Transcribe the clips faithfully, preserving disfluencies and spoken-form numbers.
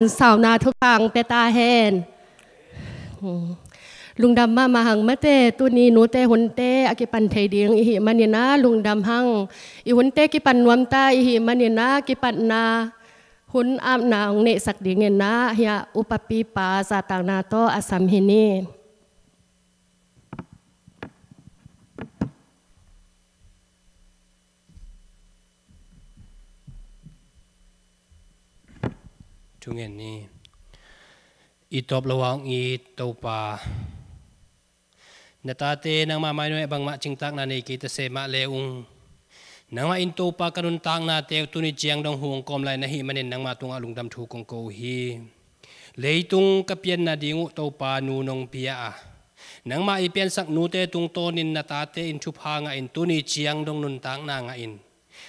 sauna thupha hong pia ta hen. Hmm. Lungdam mahmah hang mate, tuni nute hunte a kipan thei ding i hih manin ah lungdam hang. I hunte kipan nuam ta i hih manin ah kipatna hun apna hong neihsak dingin ah hiah upapipa zahtakna tawh a sam hi ni. Thungen ni. I tawp lo a hong it Topa, na tate nangmah mai nuai bangmah cingtakna nei kei ta se mah le ung. Nangmah in Topa ka nuntaknate uh tuni ciang dong hong kawm lai na hih manin nangmah tungah lungdam thu kong ko uh hi. Leitung ka pianna ding uh Topa nu nong pia a, nangmah i piansak nute tungtawnin na tate in thupha ngah in tuni ciang dong nuntakna ngah in,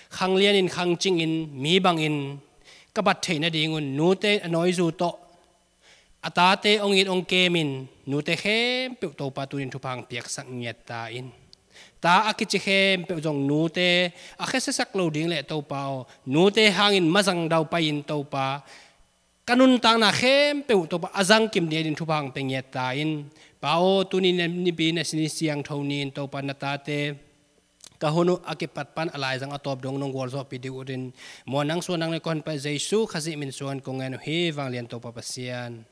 khanglian in khangcing in mi bangin ka bat theih nadingun nute a nawizu tawh a tate hong it hong kemin nute khempeuh Topa tunin thupha hong piaksak ngiat ta in. Ta a kici khempeuh zong nute a khesiasak lo ding leh Topa aw, nute hangin mazang dau pai in Topa, ka nuntakna khempeuh Topa a zangkim dingin thupha hong pia ngiat ta in. Pa aw, tuni na nipi na sini siangtho ni in Topa na tate ka hun uh a kipat pan a laizang a tawp dong nong gualzawhpih ding uh din, muan nang suan nang le ka honpa Jesu Khazih min suan kong ngen uh hi. Vanglian Topa Pasian.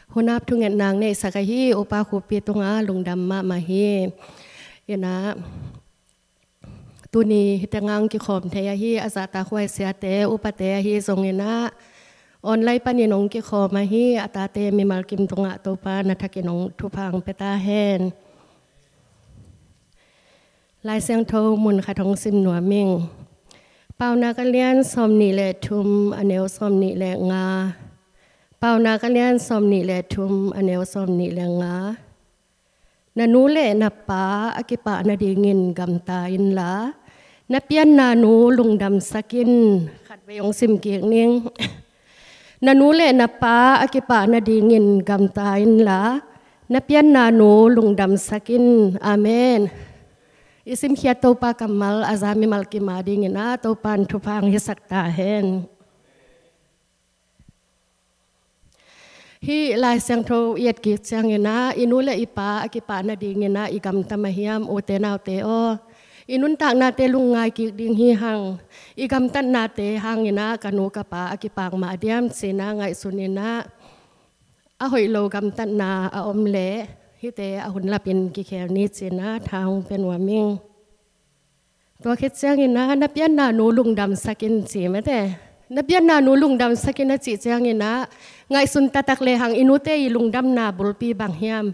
Hunap thungetna hong neihsak ahi upa khupi tungah lungdam mahmah hi. Inah tuni hite ngang kikhawm thei ahi a zahtakhuai siate upate ahi zongin ah online panin hong kikhawm ahi a tate mimal kim tungah Topa na thakin hong thupha hong pia ta hen. Lai Siangtho mun khat hong sim nuam ing. Paunak a lian sawm nih le thum a neu sawm nih le nga. Paunak a lian sawm nih le thum a neu sawm nih le nga. Na nu le na pa a kipah nadingin gamta inla, na pianna nu lungdamsak in. Khatvei hong sim kik ning. Na nu le na pa a kipah nadingin gamta inla, na pianna nu lungdamsak in. Amen. I simkhiat Topa kammal a za mimal kim a dingin ah Topa in thupha hong hisak ta hen. Hih Lai Siangtho i et kik ciangin ah i nu le i pa a kipah nadingin ah i gamta mah hiam ute naute aw. I nuntaknate lungngai kik ding hi hang. I gamtatnate hangin ah ka nu ka pa a kipak mah diam ci-in ah ngaihsun in ah a hoih lo gamtatna a om leh hihte a hun lapin kikhel ni ci-in ah tha hong pia nuam ing. Tua khit ciangin ah na pianna nu lungdamsak in ci mate. Na pianna nu lungdamsak in a cih ciangin ah ngaihsun taktak lehang i nute i lungdamna bulpi bang hiam?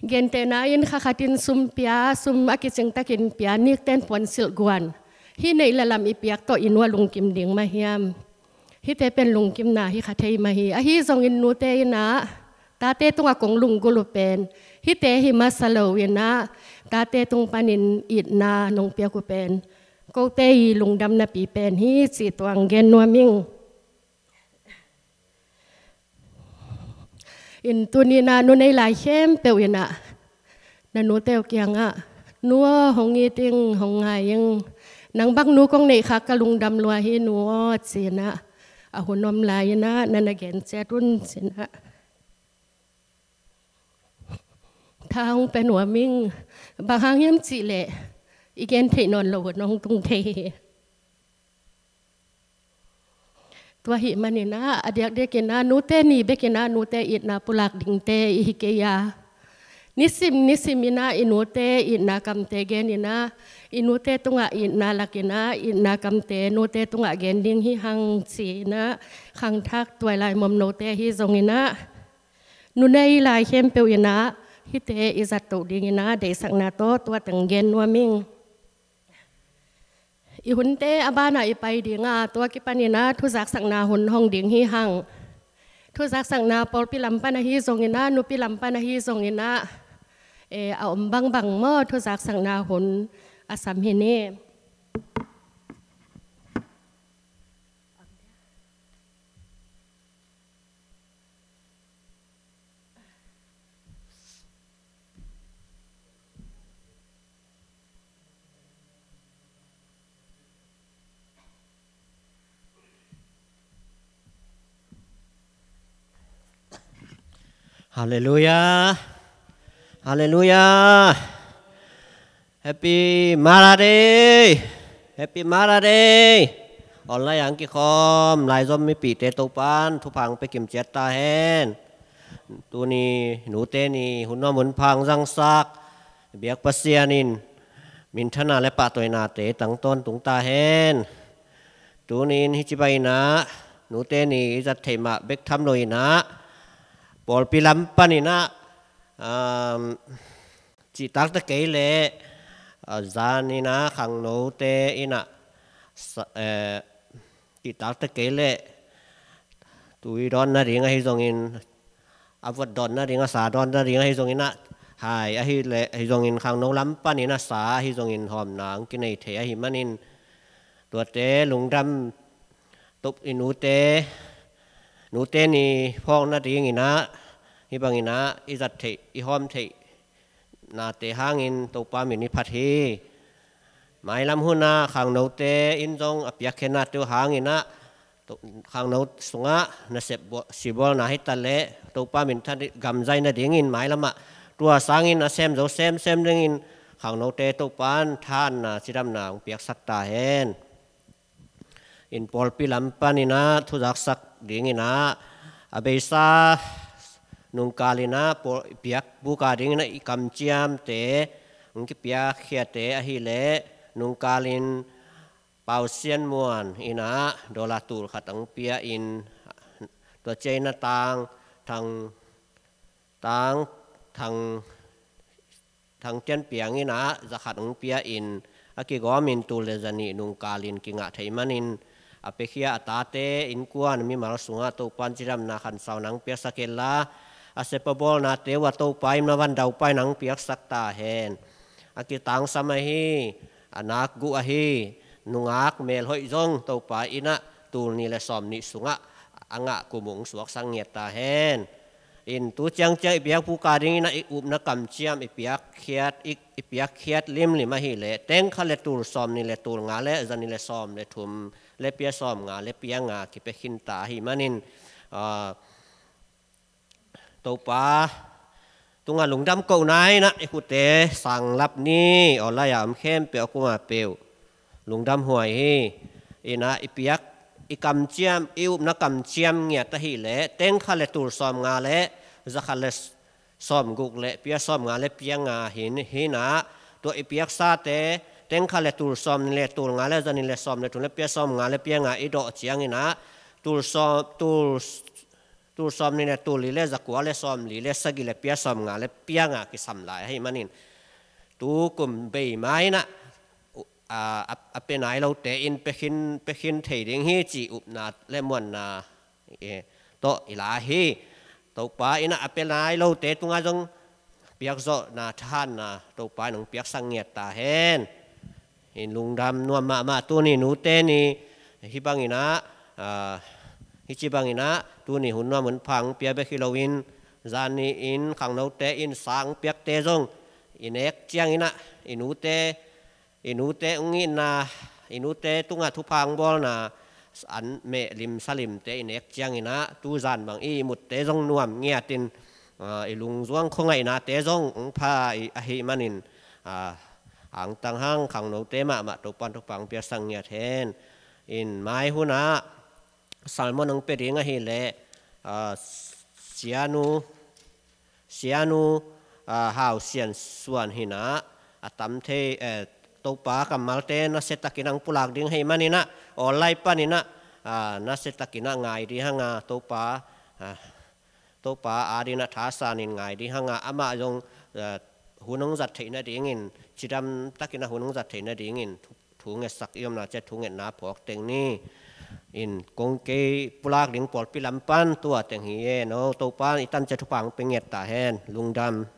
Gentehna in kha khat in sum pia, sum a kicing takin pia, nikten puansilh guan. Hih neih le lam i piak tawh i nu a lungkim ding mah hiam? Hihte pen lungkimna hi kha thei mah hi. Ahi zongin nute in ah tate tungah kong lunggulh uh pen hihte hi masa lo in ah tate tung panin itna nong piak uh pen kote i lungdamnapi pen hi cih tua hong gen nuam ing. In tuni in ah nu nei lai khempeuh in ah na nute uh kiangah, "Nu aw, hong it ing, hong ngai ing. Nang bang nu kong neih khak ka lungdam lua hi nu aw," ci-in ah a hun om lai in ah na na gen ciat un ci-in ah tha hong pia nuam ing. Bang hang hiam cih leh i gen theih nawn lo hun hong tung thei hi. Tua ahih manin ah a diakdiakin ah nute ni bekin ah nute itna pulak dingte i hi kei a, nisim nisim in ah i nute itna kamte gen in ah i nute tungah itna lak in ah itna kamte nute tungah gen ding hi hang ci-in ah khangthak tuailai momnote ahi zongin ah nu nei lai khempeuh in ah hihte i zat toh dingin ah deihsakna tawh tua teng gen nuam ing. I hunte a banah i pai ding a, tua kipanin ah thuzaksakna hun hong ding hi hang. Thuzaksakna pawlpi lam pan ahi zongin ah, nupi lam pan ahi zongin ah, eh, a om bangbang maw, thuzaksakna hun a sam hi ni. Halleluiah. Halleluiah. Happy Mother Day. Happy Mother Day. Online ang kikhawm laizom mipihte Topan thupha ang pia kimciat ta hen. Tuni nute ni hun nuam hun pha ang zangsak biak Pasian in minthana le pahtawinate tang tawntung ta hen. Tuni in hici bang inah nute ni i zat theih mah bek tham lo inah pawlpi lam pan inah, um, cihtakte kei leh, uh, zan inah khangnote inah sa- eh, cihtakte kei leh tui dawn nading ahi zongin, a vot dawn nading, a sa dawn nading ahi zongin ah, hai ahi leh ahi zongin khangno lam pan inah sa ahi zongin hawmna ang kinei thei ahi manin tuate lungdam top i nute, nute ni phawk nading inah hih bang inah i zat theih i hawm theih nate hangin Topa min i phat hi. Mailam hunah khangnote in zong a piakkhiatnate uh hangin ah to- khangno sungah nasep bawl- sibawlna hi ta leh Topa minthan gamzai nadingin mailamah tua sangin a sem zo semsem dingin khangnote Topan thanna cidamna hong piaksak ta hen. In pawlpi lam pan inah thuzaksak ding inah a beisa nungkal inah pawl- biakbuk a ding inah i kamciamte hong kipiakkhiate ahi leh nungkal in Pau Sian Muan inah dollar tul khat ang pia in tua ciang inah tang thang tang thang Thang Tian Piang inah zakhat hong pia in a kigawm in tul le zanih nungkal in kingah thei manin a piakhia a tate innkuan mimal sungah Topan cidamna khansauna hong piaksak inla a sepa bawlnate uh a Topa in na van daupai na hong piaksak ta hen. A kitangsam ahi, a nakguh ahi nungak melhoih zong Topa inah tul nih le sawm nih sungah a ngah kum uh hong suaksak ngiat ta hen. In tu ciangciang i biakbuk a ding inah i upna kamciam i piakkhiat i, i piakkhiat limlim ahi leh teng khat le tul sawm nih le tul nga le za nih le sawm le thum le pia sawm nga le pia nga kipia khinta ahi manin, ah, Topa tungah lungdam kohna inah i khutte sanglap ni awlai a om khempeuh a kuma peuh lungdam huai hi. Inah i piak i kamciam i upna kamciam ngiat ahi leh teng khat le tul sawm nga le za khat le sawm guk le pia sawm nga le pia nga hin hinah tua i piaksate teng khat le tul sawm nih le tul nga le za nih le sawm le thum le pia sawm nga le pia nga i dawh ciang inah tul sawm tul tul sawm nih le tul li le za kua le sawm li le sagih le pia sawm nga le pia nga kisam lai ahi manin tu kum bei ma inah, uh, a, a, a pia nai lote in pia khin, pia khin thei ding hi cih upna le muanna, eh, tawh i la hi. Topa inah a pia nai lote tungah zong piakzawhna thahatna Topa in hong piaksak ngiat ta hen. In lungdam nuam mahmah tuni nute ni hih bang inah, ah, hici bang inah tuni hun nuam hun pha hong pia bek hi loin zan ni in khangnote in sa hong piakte zong i nek ciang inah i nute i nute hong itna i nute tungah thupha hong bawlna an meh lim sa limte i nek ciang inah tu zan bang i mutte zong nuam ngiat in, ah, i lungzuang khuangaihnate zong hong pha i, ahi manin, ah, angtang hang khangnote mahmah Topan thupha hong piaksak ngiat hen. In mai hunah sermon hong pia ding ahi leh, ah, Sianu Sianu, ah, Hau Sian Suan hinah a tam thei, eh, Topa kammalte nasiatakin ang pulak ding hei maninah online paninah, ah, nasiatakinah ngai ding hanga Topa, ah, Topa adinah thasanin ngai ding hanga amah zong, ah, hun hong zat theih nadingin cidam takinah hun hong zat theih nadingin thu ngetsak i omna ciat thu ngetna phawk teng ni. In kong kei pulak ding pawlpi lam pan tua teng hi e no Topa i tan ciat thupha hong pia ngiat ta hen. Lungdam.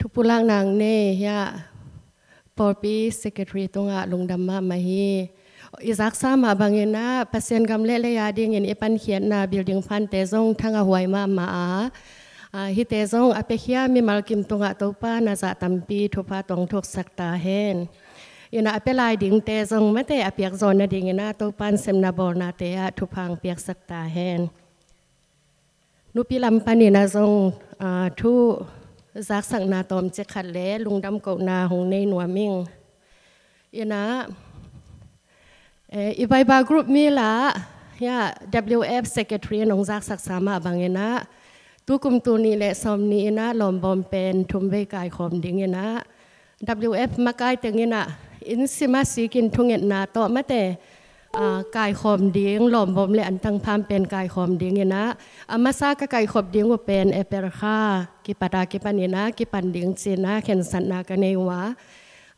Thupulak nang ne hiah pawlpi secretary tungah lungdam mahmah hi. I zaksa mah banginah Pasian gam le lei a dingin i pankhiatna building fund te zong thangah huai mahmah a, Hihte zong a piakhia mimal kim tungah Topa na zah tampi thupha tawng thuksak ta hen. Inah a pia lai dingte zong mate a piak zawh nadingin ah Topa in sepna bawlnate ah thupha hong piaksak ta hen. Nupi lam panin ah zong thu zaksakna tawmcik khat le lungdam kohna hong nei nuam ing. Inah i Viber group mi lah hiah W F secretary in hong zaksaksa mah bangin ah tukum tul nih le sawmnih inah lawmbawm pen thum vei kaikhawm dingin ah W F makai teng inah inn sima sikin thungetna tawh mate kaikhawm ding, lawmbawm le antang pham pen kaikhawm dingin ah a masa ka kaikhop ding uh pen April kha kipat a kipan inah kipan ding ci-in ah khensatna ka nei uh a.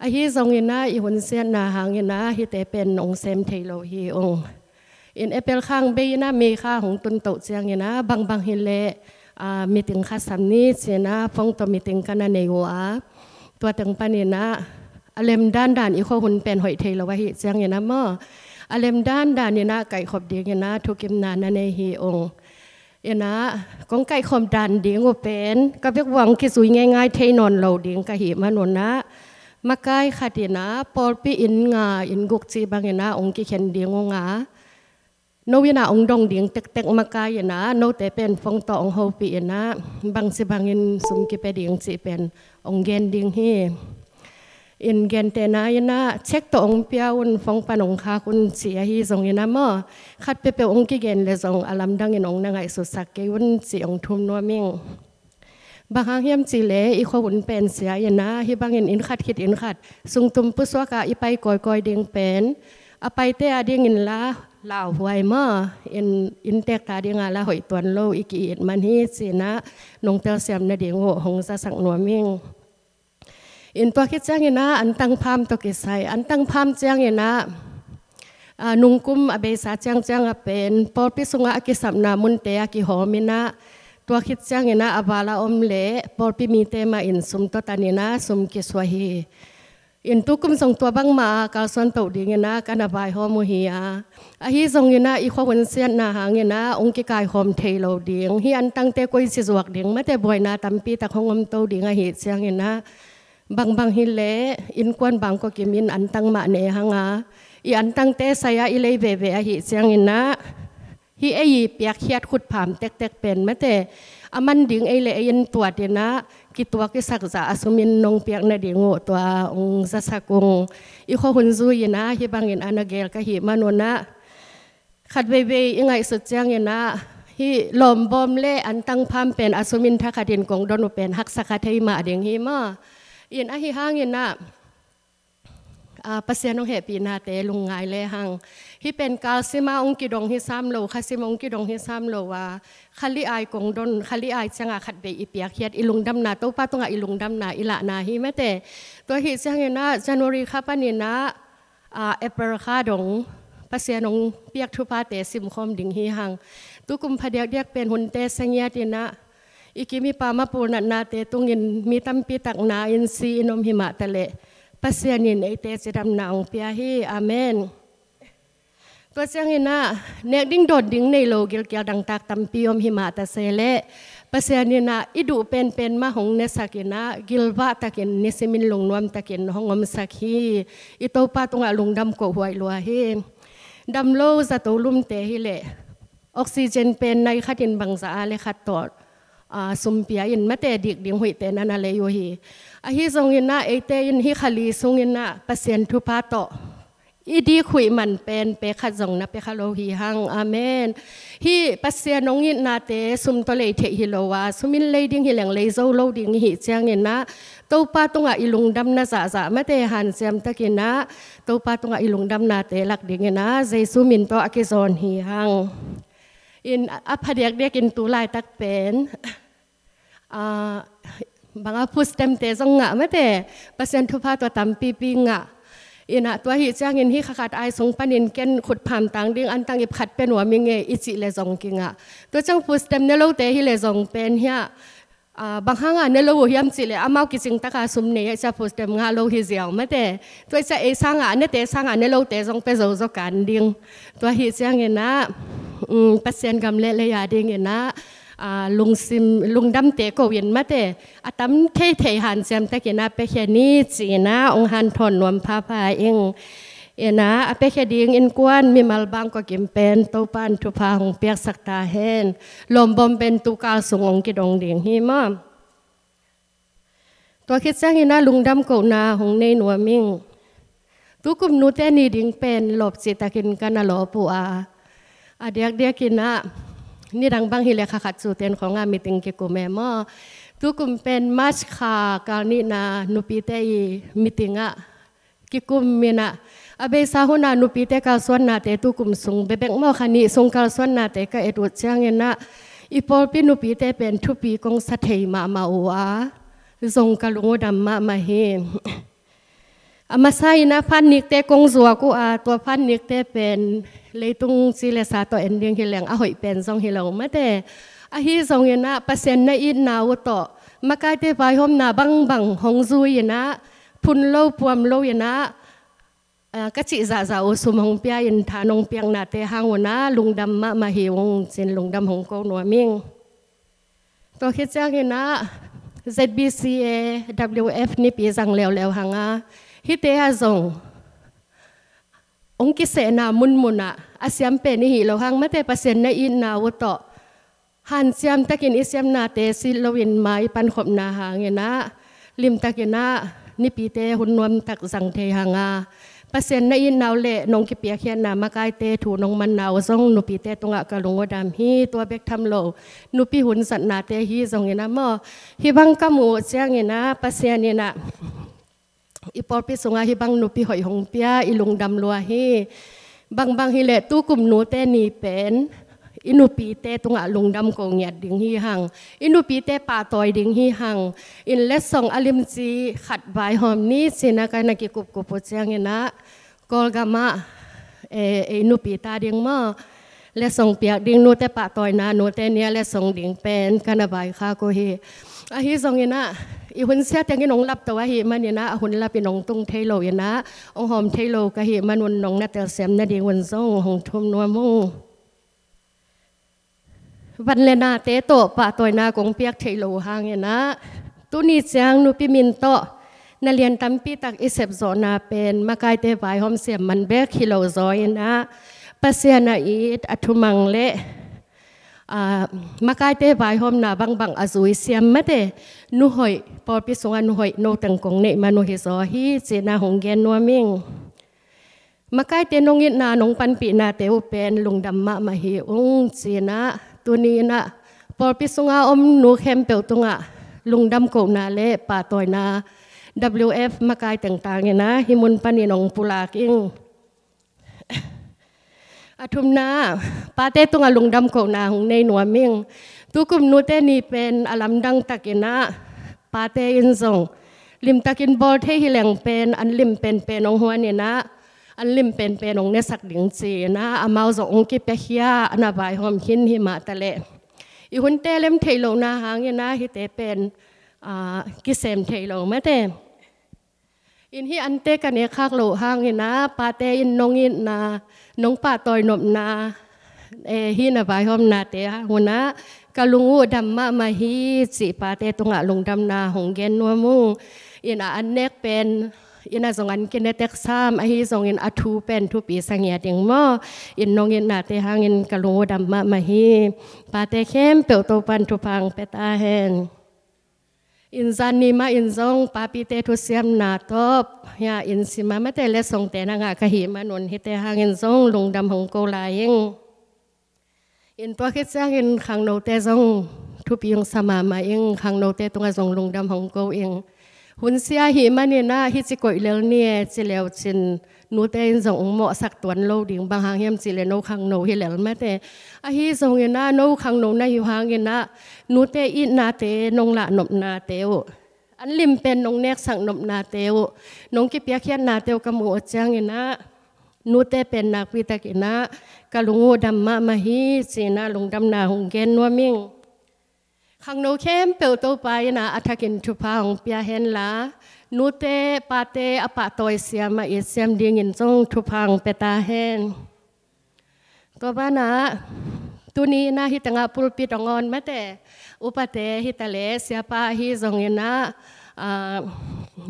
Ahi zongin ah i hunsiatna hangin ah hihte pen hong sem thei lo hi ung. In April kha hong bei inah May kha hong tun toh ciangin ah bangbang hileh meeting kha sam ni ci-in ah phone tawh meeting ka na nei uh a. Tua teng panin ah a lem dandan i khua hun pen hoih thei lo ahih ciangin ah maw, a lem dandan inah kaikhop dingin ah thukimna na nei hi ung. Inah kong kaikhawm dan ding uh pen ka vekun kizui ngeingai thei nawn lo ding ka hih manun ah makai khat inah pawlpi inn nga inn guk cih bangin ah hong kikhen ding ung a, no inah hong dong ding tektek makai inah note pen phone tawh hong hopih inah bangci bangin sum kipia ding cih pen hong gen ding hi. In gentehna inah cheque tawh hong pia un, phone pan hong khak un ci ahi zongin ah maw, khat peuhpeuh hong kigen le zong a lamdangin hong na ngaihsutsak kei un ci hong thum nuam ing. Bang hang hiam cihleh i khua hun pen sia inah hih bangin inn khat khit inn khat sungtum pusuak a i pai kawikawi ding pen a paite a dingin la lauhuai maw, in innteekte a ding a la hoih tuan lo i ki-it man hi ci-in ah nong telsiam nading uh hong zasak nuam ing. In tua khit ciangin ah antang pham tawh kisai, antang pham ciangin ah nungkum a beisa ciangciang a pen pawlpi sungah a kisapna munte a kihawm inah tua khit ciangin ah a val a om le pawlpi mite mah in sum tawh tan inah sum kisuah hi. In tukum zong tua bangmah a kalsuan toh dingin ah ka na vaihawm uh hi a. Ahi zongin ah i khua hun siatna hangin ah hong kikaikhawm thei lo ding, hih antangte koici zuak ding mate buaina tampi tak hong om to ding ahih ciangin ah bangbang hileh innkuan bangkua kim in antang mah ne hang a, i antangte sai a i lei veve ahih ciangin ah hih ei i piakkhiat khutpham tektek pen mate a man ding ei le ei in tuat inah kituak i sak zah a sum in nong piak nading uh tua hong zasak ung. I khua hun zui inah hih bangin a na gel ka hih manun ah khat veivei i ngaihsut ciangin ah hih lawmbawm le antang pham pen a sum in thakhatin kong don uh pen haksa kha thei mah ding hi maw. In ahi hangin ah Pasian hong hehpihnate lungngai lehang hih pen kalsim a hong kidong hi sam lo, khasim hong kidong hi sam lo a, khali ai kong don, khali ai ciangah khat vei i piakkhiat i lungdamna, Topa tungah i lungdamna i lahna hi mate. Tua ahih ciangin ah January kha panin ah April kha dong Pasian hong piak thuphate simkhawm ding hi hang. Tukum phadiakdiak pen hunte sangiat inah i kim i pam a pulnatnate tungin mi tampi tak na in si in om hi mah taleh Pasian in eite cidamna hong pia hi. Amen. Tua ciangin ah nek ding dawn ding nei lo gilkial dangtak tampi om hi mah ta se leh Pasian in ah i duh penpen mah hong nesak inah gilvah takin nisimin lungnuam takin hong omsak hi. I Topa tungah lungdam kohhuai lua hi. Damlo zato lumte hileh oxygen pen nai khatin bangzah a le khat tawh sumpia in mate dik ding huihte na na lei uh hi. Ahi zongin ah eite in hih khali sungin ah Pasian thupha tawh i dik huih man pen pe khat zong na pe kha lo hi hang. Amen. Hih Pasian hong itnate sum tawh lei theih hi lo a, sum in lei ding hi leng lei zo lo ding i hih ciangin ah Topa tungah i lungdamna zahzah mate hanciam takin ah Topa tungah i lungdamnate lak dingin ah Jesu min tawh a kizawn hi hang. In a phadiakdiakin tu laitak pen banga food stamp te zong ngah mate, Pasian thupha tua tampipi ngah. Inah tua ahih ciangin hih kha khat ai sung panin ken khutpham tang ding antang ip khat pe nuam ing e i cih le zong kingah. Tua ciang food stamp ne lote hi le zong pen hiah bang hanga ne lo uh hiam cih leh amau kicing taka sum nei a cia food stamp ngah lo hi ziau mate. Tua i cia ei sangah a nete sangah ne lote zong pe zozo kan ding. Tua ahih ciangin ah Pasian gam le lei a dingin ah a, lungsim, lungdamte ko in mate, a tam theithei hanciam takin a piakhia ni ci-in a hong hanthawn nuam phapha ing. In a, a piakhia ding innkuan mimal bangkok in pen Topa'n thupha hong piaksak ta hen. Lawmbawm pen tukal sung hong kidong ding hi maw. Tua khit ciangin a lungdam kohna hong nei nuam ing. Tukum nute ni ding pen lawpcih takin ka na lawp uh a, a diakdiakin a, nidang bang hi leh kha khat cu ten khawng a meeting kikum e maw. Tukum pen March kha kal nihna nupite i meeting ah kikum in a, a beisa hun a nupite kalsuannate tukum sung bebek maw, kha nih sung kalsuannate ka et uh ciangin a, i pawlpi nupite pen thupi kong sa thei mahmah uh a, zong ka lung uh dam mahmah hi. A masa in a phannikte kong zuak uh a, tua phannikte pen leitung ci le sa tawh en ding hi leng a hoih pen zong hi lo mate. Ahi zongin a Pasian na itna uh tawh makaite vaihawmna bangbang hong zui in a, phun lo puam lo in a, a, ka cih zahzah uh sum hong pia in tha nong piaknate hang un a lungdam mahmah hi ung ci-in lungdam hong ko nuam ing. Tua khit ciangin a Z B C A W F nipi zang leuleu hang a, hihte ah zong hong kisehna munmun ah a siam pen i hih loh hang mate, Pasian na itna uh tawh hanciam takin i siamnate sit loin mai pankhopna hangin a, limtakin a nipite hun nuamtak zang thei hang a, Pasian na itna uh le nong kipiakkhiatna makaite thu nong manna uh zong nupite tungah ka lung uh dam hi. Tua bek tham lo, nupi hun zatnate hi zongin a maw, hih bang ka muh uh ciangin a Pasian in a i pawlpi sungah hih bang nupi hoih hong pia, i lungdam lua hi. Bangbang hi leh tukum nute ni pen i nupite tungah lungdam ko ngiat ding hi hang, i nupite pahtawi ding hi hang. In letsong a limci khat vaihawm ni ci-in a ka na kikupkup uh ciangin a Kawlgam ah, e, ei nupi ta ding maw, letsong piak ding, nute pahtawina, nute ni-a letsong ding pen ka na vaikhak uh hi. Ahi zongin a i hun sia tengin hong lapto ahih manin a, a hun lapin hong tung thei lo in a, hong hawm thei lo ka hih man un nong na telsiam nading un zong hong thum nuam ung. Van le nate tawh pahtawina kong piak theih loh hangin a, tuni ciang nupi min tawh na lian tampi tak i sepzawhna pen makaite vaihawm siam man bek hi lo zaw in a, Pasian a it, a thumang le, a, makaite vaihawmna bangbang a zui siam mate, nuhoih, pawlpi sungah nuhoih noteng kong neih man uh hi zaw hi ci-in a hong gen nuam ing. Makaite nong itna nong panpihnate uh pen lungdam mahmah hi ung ci-in a, tuni in a pawlpi sunga om nu khempeuh tungah lungdam kohna le pahtawina W F makai tengtangin a hih mun panin hong pulak ing. A thumna, pate tungah lungdam kohna hong nei nuam ing. Tukum nute ni pen a lamdang takin a, pate in zong limtakin bawl thei hi leng pen an lim penpen hong huan in a, an lim penpen hong nesak ding ci-in a, amau zong hong kipiakhia, a na vaihawm khin hi mah ta leh, i hunte lem theih lohna hangin a hihte pen, a, kisem thei lo mate. In hih ante ka nek khak loh hangin a, pate in nong itna, nong pahtawi nopna, e, hih na vaihawmnate hang un a ka lung uh dam mahmah hi cih pate tungah lungdamna hong gen nuam ung. In a an nek pen in a zong an kine tek sam, ahi zongin a thu pen thupi sa ngiat ding maw. In nong itnate hangin ka lung uh dam mahmah hi. Pate khempeuh Topa'n thupha hong pia ta hen. In zan ni mah in zong papite thusiamna tawh, ya, in sim a mate letsongte na ngah ka hih man un hihte hangin zong lungdam hong ko lai ing. In tua khit ciangin khangnote zong thupi hong sa mahmah ing, khangnote tungah zong lungdam hong ko ing. Hun sia ahih manin a hih ci koih lel ni e ci le uh cin, nute in zong hong mawhsak tuan lo ding, bang hang hiam cih leh no khangno hi lel mate. Ahi zongin a no khangno na hi uh hangin a nute itnate nong lah nopnate uh, an lim pen nong neksak nopnate uh, nong kipiakkhiatnate uh ka muh uh ciangin a nute pen nakpi takin a ka lung uh dam mahmah hi ci-in a lungdamna hong gen nuam ing. Khangno khempeuh Topa in a a thakin thupha hong pia hen la, nute pate a pahtawi siam a it siam dingin zong thupha hong pia ta hen. Tua banah Tuni in ah hih tengah pulpit hong on mate, upate hi ta leh, siapa ahi zongin ah, ah,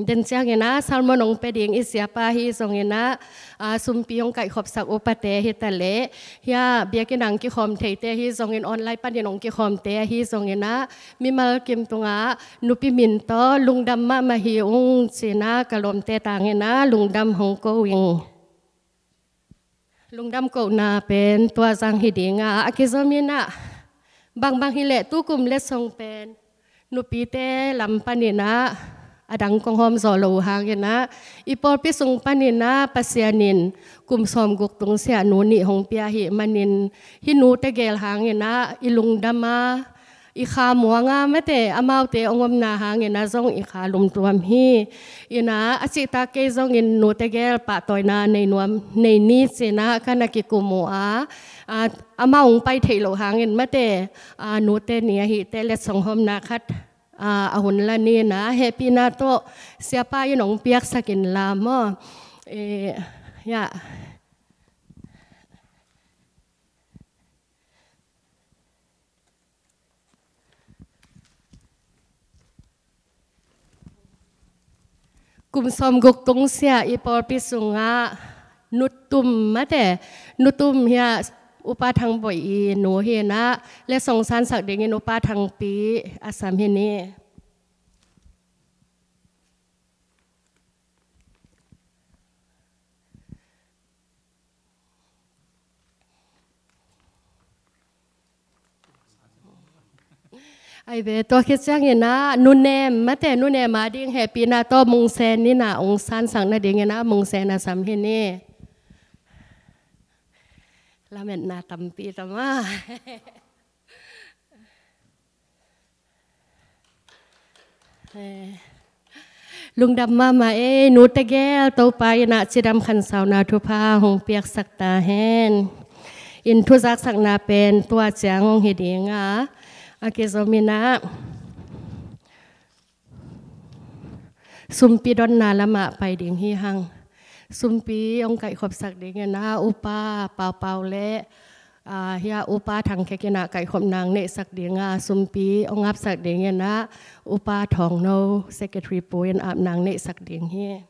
den ciangin ah sermon hong pia ding i siapa ahi zongin ah, ah, sumpi hong kaihkhopsak upate hi ta leh, hia biakinn ah hong kikhawm theite ahi zongin, online panin hong kikhawmte ahi zongin ah, mimal kim tungah nupi min tawh lungdam mahmah hi ung ci-in ah ka lawmte tangin ah lungdam hong ko ing. Lungdam kohna pen tua zang hi ding a, a kizom in ah, bangbang hi leh tukum letsong pen nupite lam panin ah a dang kong hawm zawh loh uh hangin ah, i pawlpi sung panin ah Pasian in kum sawmguk tungsiah nu nih hong pia ahih manin, hih nute gel hangin ah i lungdam a, i kha muang a mate, amaute hong omna hangin ah zong i kha lumtuam hi. In ah, a cihtak kei zongin nute gel pahtawina nei nuam, nei ni ci-in ah ka na kikum uh a, ah, amau hong pai theih loh hangin mate, ah, nute ni ahih teh letsong hawmna khat, ah, a hun la ni in ah, hehpihna tawh siapa in hong piaksak inla maw. Eh, ya. Kum sawmguk tungsiah i pawlpi sungah nutum mate, nutum hiah Upa Thang Bawi i nu hi in ah, letsong sansak dingin Upa Thang Pi a sam hi ni. Ai ve, tua khit ciangin ah nunem mate, nunem a ding hehpihna tawh mungsen in ah hong sansak nadingin ah mungsen a sam hi ni. Lametna tampi tam a. Eh, lungdam mahmah ei, nute gel Topa in ah cidam khansauna thupha hong piaksak ta hen. In thuzaksakna pen tua ciang hong hi ding a, a kizom in ah sumpi donna lamah pai ding hi hang. Sumpi hong kaihkhopsak dingin ah Upa Pau Pau le, ah, hiah Upa Thang Khek in ah kaihkhopna hong neihsak ding a, sumpi hong apsak dingin ah Upa Thawng No, Secretary Pu in apna hong neihsak ding hi.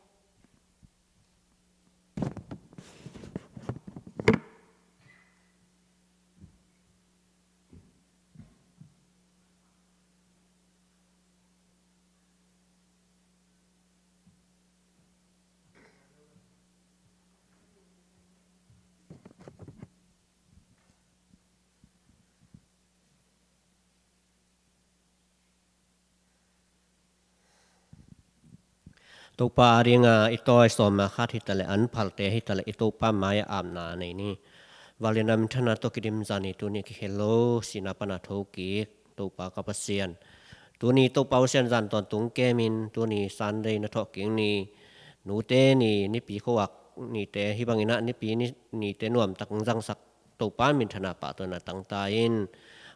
Topa a dingin i tawi sawm a khat hi ta leh, an phalte hi ta leh, i Topa mai-ah apna nei ni. Vanglian a minthanna tawh kidim zani tuni kikhel lo, sihna pan a thokik Topa ka Pasian, tuni Topa aw Sian, zan tawntung kemin tuni Sunday na thawhkik ni, nute ni, Nipi khuavak nite, hih bangin ah Nipi ni, nite nuamtak hong zangsak Topa minthanna pahtawina tang ta in.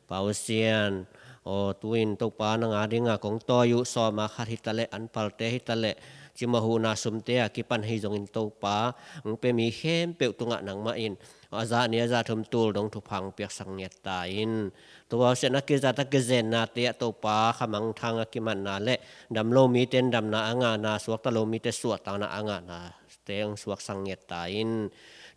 Pa aw Sian aw, tu-in Topa nang a dingin kong tawi uh sawm a khat hi ta leh, an phalte hi ta leh, cimawh huhna sumte a kipan hi zongin Topa, hong pia mi khempeuh tungah nangmah in a zah ni a zah thum tul dong thupha hong piaksak ngiat ta in. Topa aw Sian, a kizat a kizennate ah Topa khamangthang a kimatna le, dam lo mite in damna a ngahna, suakta lo mite suahtakna a ngahna te hong suaksak ngiat ta in.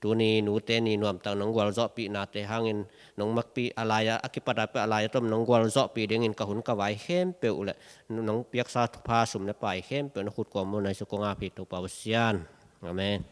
Tuni nute ni nuamtak nong gualzawhpihnate hangin, nong makpih a lai-a, a kipat a peuh a lai-a tom nong gualzawhpih dingin ka hun ka vai khempeuh le nong piaksa thupha sum le pai khempeuh na khut kuang mual na Jesu kong ap hi Topa aw Sian. Amen.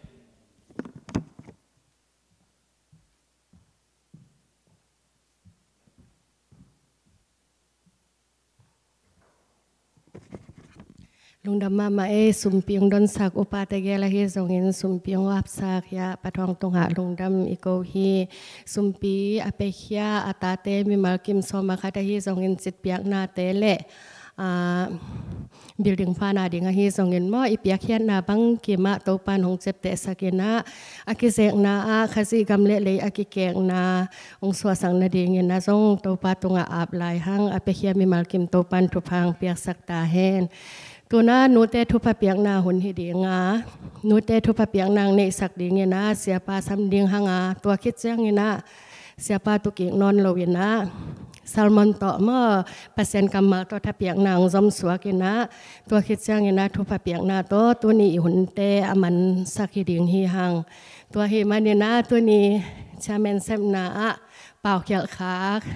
Lungdam mahmah ei, sumpi hong donsak upa tegel ahi zongin sumpi hong apsak hiah Pa Thawng tungah lungdam i ko hi. Sumpi a piakhia a tate mimal kim sawm a khat ahi zongin citpiaknate le, ah, building fund a ding ahi zongin maw, i piakkhiatna bangkimah Topan hong ciaptehsak in ah, a kizekna ah Khazih gam le lei a kikekna hong suahsak nadingin ah zong Topa tungah ap lai hang. A piakhia mimal kim Topan thupha hong piaksak ta hen. Tu-in ah nute thupha piakna hun hi ding a, nute thupha piakna hong neihsak dingin ah siapa sam ding hang a, tua khit ciangin ah Siapa tukik nawn lo in ah, sermon tawh maw, Pasian kammal tawh thapiakna hong zomsuak in ah, tua khit ciangin ah thupha piakna tawh tuni i hunte a mansak hi ding hi hang. Tua ahih manin ah tuni chairman sepna ah paukhialh khak,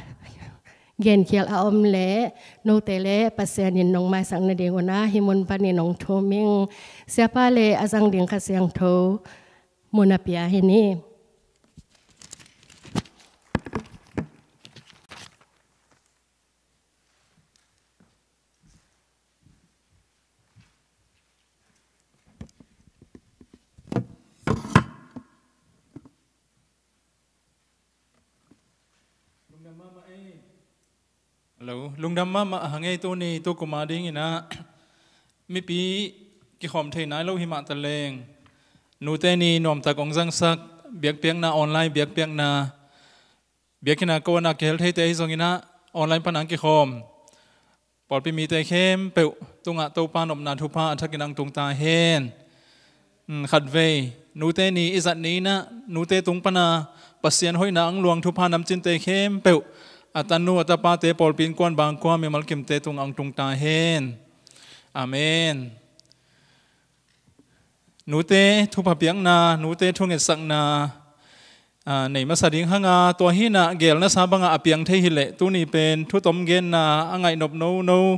genkhialh a om leh note leh Pasian in nong maisak nadingun ah hih mun panin hong thum ing. Siapa leh a zang ding Kha Siangtho mun a pia hi ni. Hello, lungdam mahmah a hang ei. Tuni tukum a dingin ah mipi kikhawm thei nai lo hi mah ta leng, nute ni nuamtak hong zangsak, biakpiakna, online biakpiakna, biakinn a ko-an a kihel theite ahi zongin ah online pan hong kikhawm pawlpi mite khempeuh tungah Topa nopna thupha a thakin hong tung ta hen. Hmm, khatvei nute ni i zat ni in ah nute tung pan a Pasian hoihna hong luang thupha namcinte khempeuh a tanu a tapate, pawlpi innkuan bangkua, mimal kimte tungah hong tung ta hen. Amen. Nute thupha piakna, nute thungetsakna, aa, nei masa ding hang a, tua hi in ah geel nasa bangah a piang thei hi leh tuni pen thutom genna a ngaihnop nono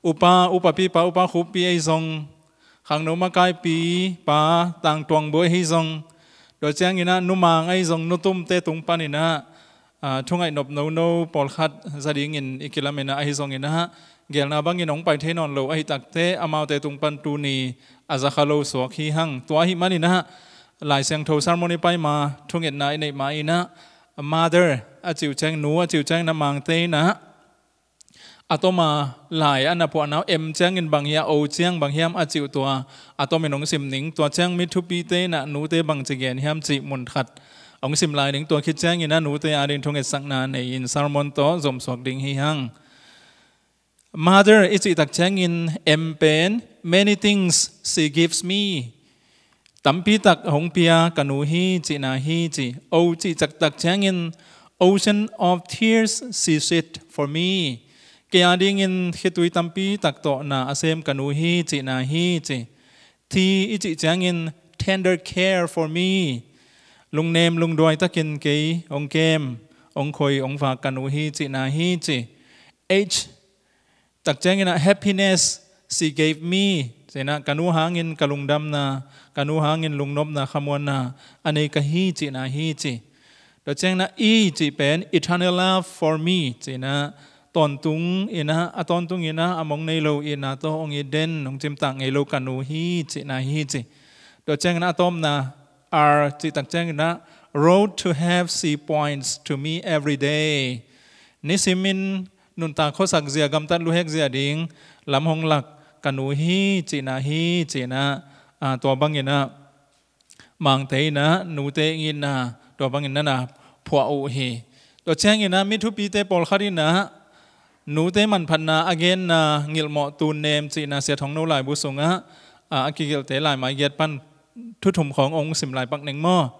upa, upapipa, upa Khup pi ahi zong, khangno makaipi pa Tang Tuang Buai ahi zong, tua ciangin ah Nu Mang ahi zong, Nu Tumte tung panin ah, aa, thu ngaihnop nono pawlkhat za dingin i kilamen a, ahi zongin ah geelna bangin hong pai thei nawn lo ahi takteh amaute tung pan tuni a za kha lo suak hi hang. Tua ahih manin ah Lai Siangtho sermon i pai ma, thungetna i neih ma in ah, mother a cih uh ciang, nu a cih uh ciangin ah Mangte in ah a tom a lai a na phuahna uh M ciangin bang hiam, O ciang bang hiam a cih uh, tua a tomin hong sim ning. Tua ciang mi thupite in ah nute bangci gen hiam cih mun khat hong sim lai ning. Tua khit ciangin ah nute ading thungetsakna nei-in sermon tawh zomsuak ding hi hang. Mother i cih tak ciangin M pen, many things she gives me. Tampi tak hong pia ka nu hi cihna hi ci. O cih caktak ciangin, ocean of tears she shed for me. Kei adingin khitui tampi tak tawh na a sem ka nu hi cihna hi ci. T i cih ciangin, tender care for me. Lungnem lungduai takin kei hong kem, hong khoi, hong vak ka nu hi cihna hi ci. H tak ciangin ah, happiness she gave me. Cihna, ka nu hangin ka lungdamna, ka nu hangin lungnopna, khamuanna a nei ka hi cihna hi ci. Tua ciangin ah, E cih pen, eternal love for me. Cihna, tawntung in ah, a tawntung in ah a mong nei lo itna tawh hong it den, hong cimtak ngei lo ka nu hi cihna hi ci. Tua ciangin ah a tawpna, R cih tak ciangin ah, road to heaven she points to me every day. Nisimin nuntak khuasak zia, gamtat luhek zia ding lam hong lak ka nu hi cihna hi cihna, ah, tua bangin ah Mangte in ah nute ngitna tua bangin na na phuah uh hi. Tua ciangin ah mi thupite pawlkhat in ah nute manphatna a genna, ngilhmawh, tunnem cihna Sia Thong No laibu sungah, ah, a kigelhte laimai giat pan thu thum khawng hong sim lai pak ning maw.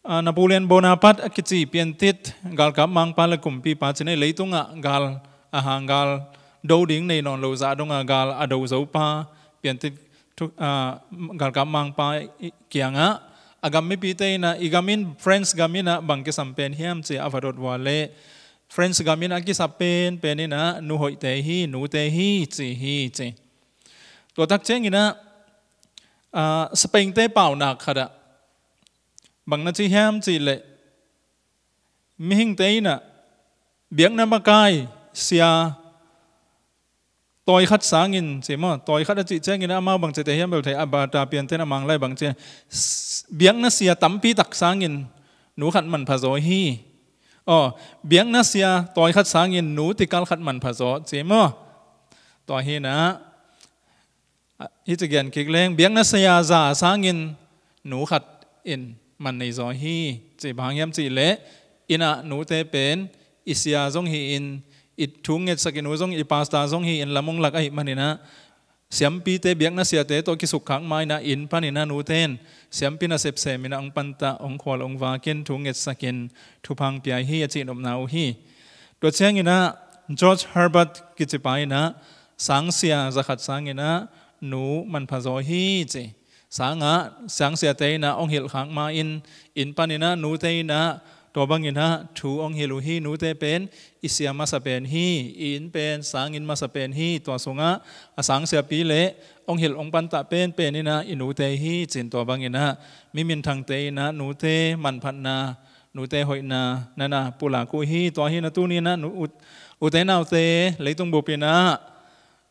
Ah, Napoleon Bonaparte a kici piantit galkap mangpa le kumpipa ci ni, leitungah gal, a hang gal do ding nei nawn lo zah dongah gal a do zo pa piantit thu-, ah, galkap mangpa i-, kiangah a gam mipite in ah, i gam in, French gam in ah bang kisam pen hiam ci a va dot uh leh, French gam in a kisap penpen in ah nu hoihte hi, nute hi ci hi ci. Tua tak ciangin ah, ah, Spain-te paunak khat ah bang na ci hiam cih leh, mihingte in ah biakna makai sia tawi khat sangin, ci maw, tawi khat a cih ciangin ah amau bang cihte hiam bel thei, a bata pianten a Mang lai bang ci, s-, biakna sia tampi tak sangin nu khat manpha zaw hi. Aw, biakna sia tawi khat sangin nu tikal khat manpha zaw, ci maw. Tua hi in ah, ah, hi ci gen kik leng, biakna sia za sangin nu khat in man nei zaw hi. Ci bang hang hiam cih leh, inn ah nute pen i sia zong hi-in, i thu ngetsak i nu zong, i pastor zong hi-in lam hong lak ahih manin ah, siampite, biakna siate tawh kisukkhak ma inah inn paninah nute in siampi nasep seminah hong pantah, hong khual hong vakin, thu ngetsakin, thupha hong pia hi, a cihnopna uh hi. Tua cianginah George Herbert kicipa inah sangsia zakhat sanginah nu manpha zaw hi ci. Sangah sangsiate inah hong hilhkhak ma-in inn paninah nute inah tua banginah thu hong hilh uh hi. Nute pen i sia masa pen hi, i inn pen sanginn masa pen hi. Tua sungah a sangsiapi le hong hilh hong pantah penpen inah i nute hi, ci-in tua banginah mi minthangte inah nute manphatna, nute hoihna nana pulak uh hi. Tua hi inah tuni inah nu, ut, ute naute, leitung bup inah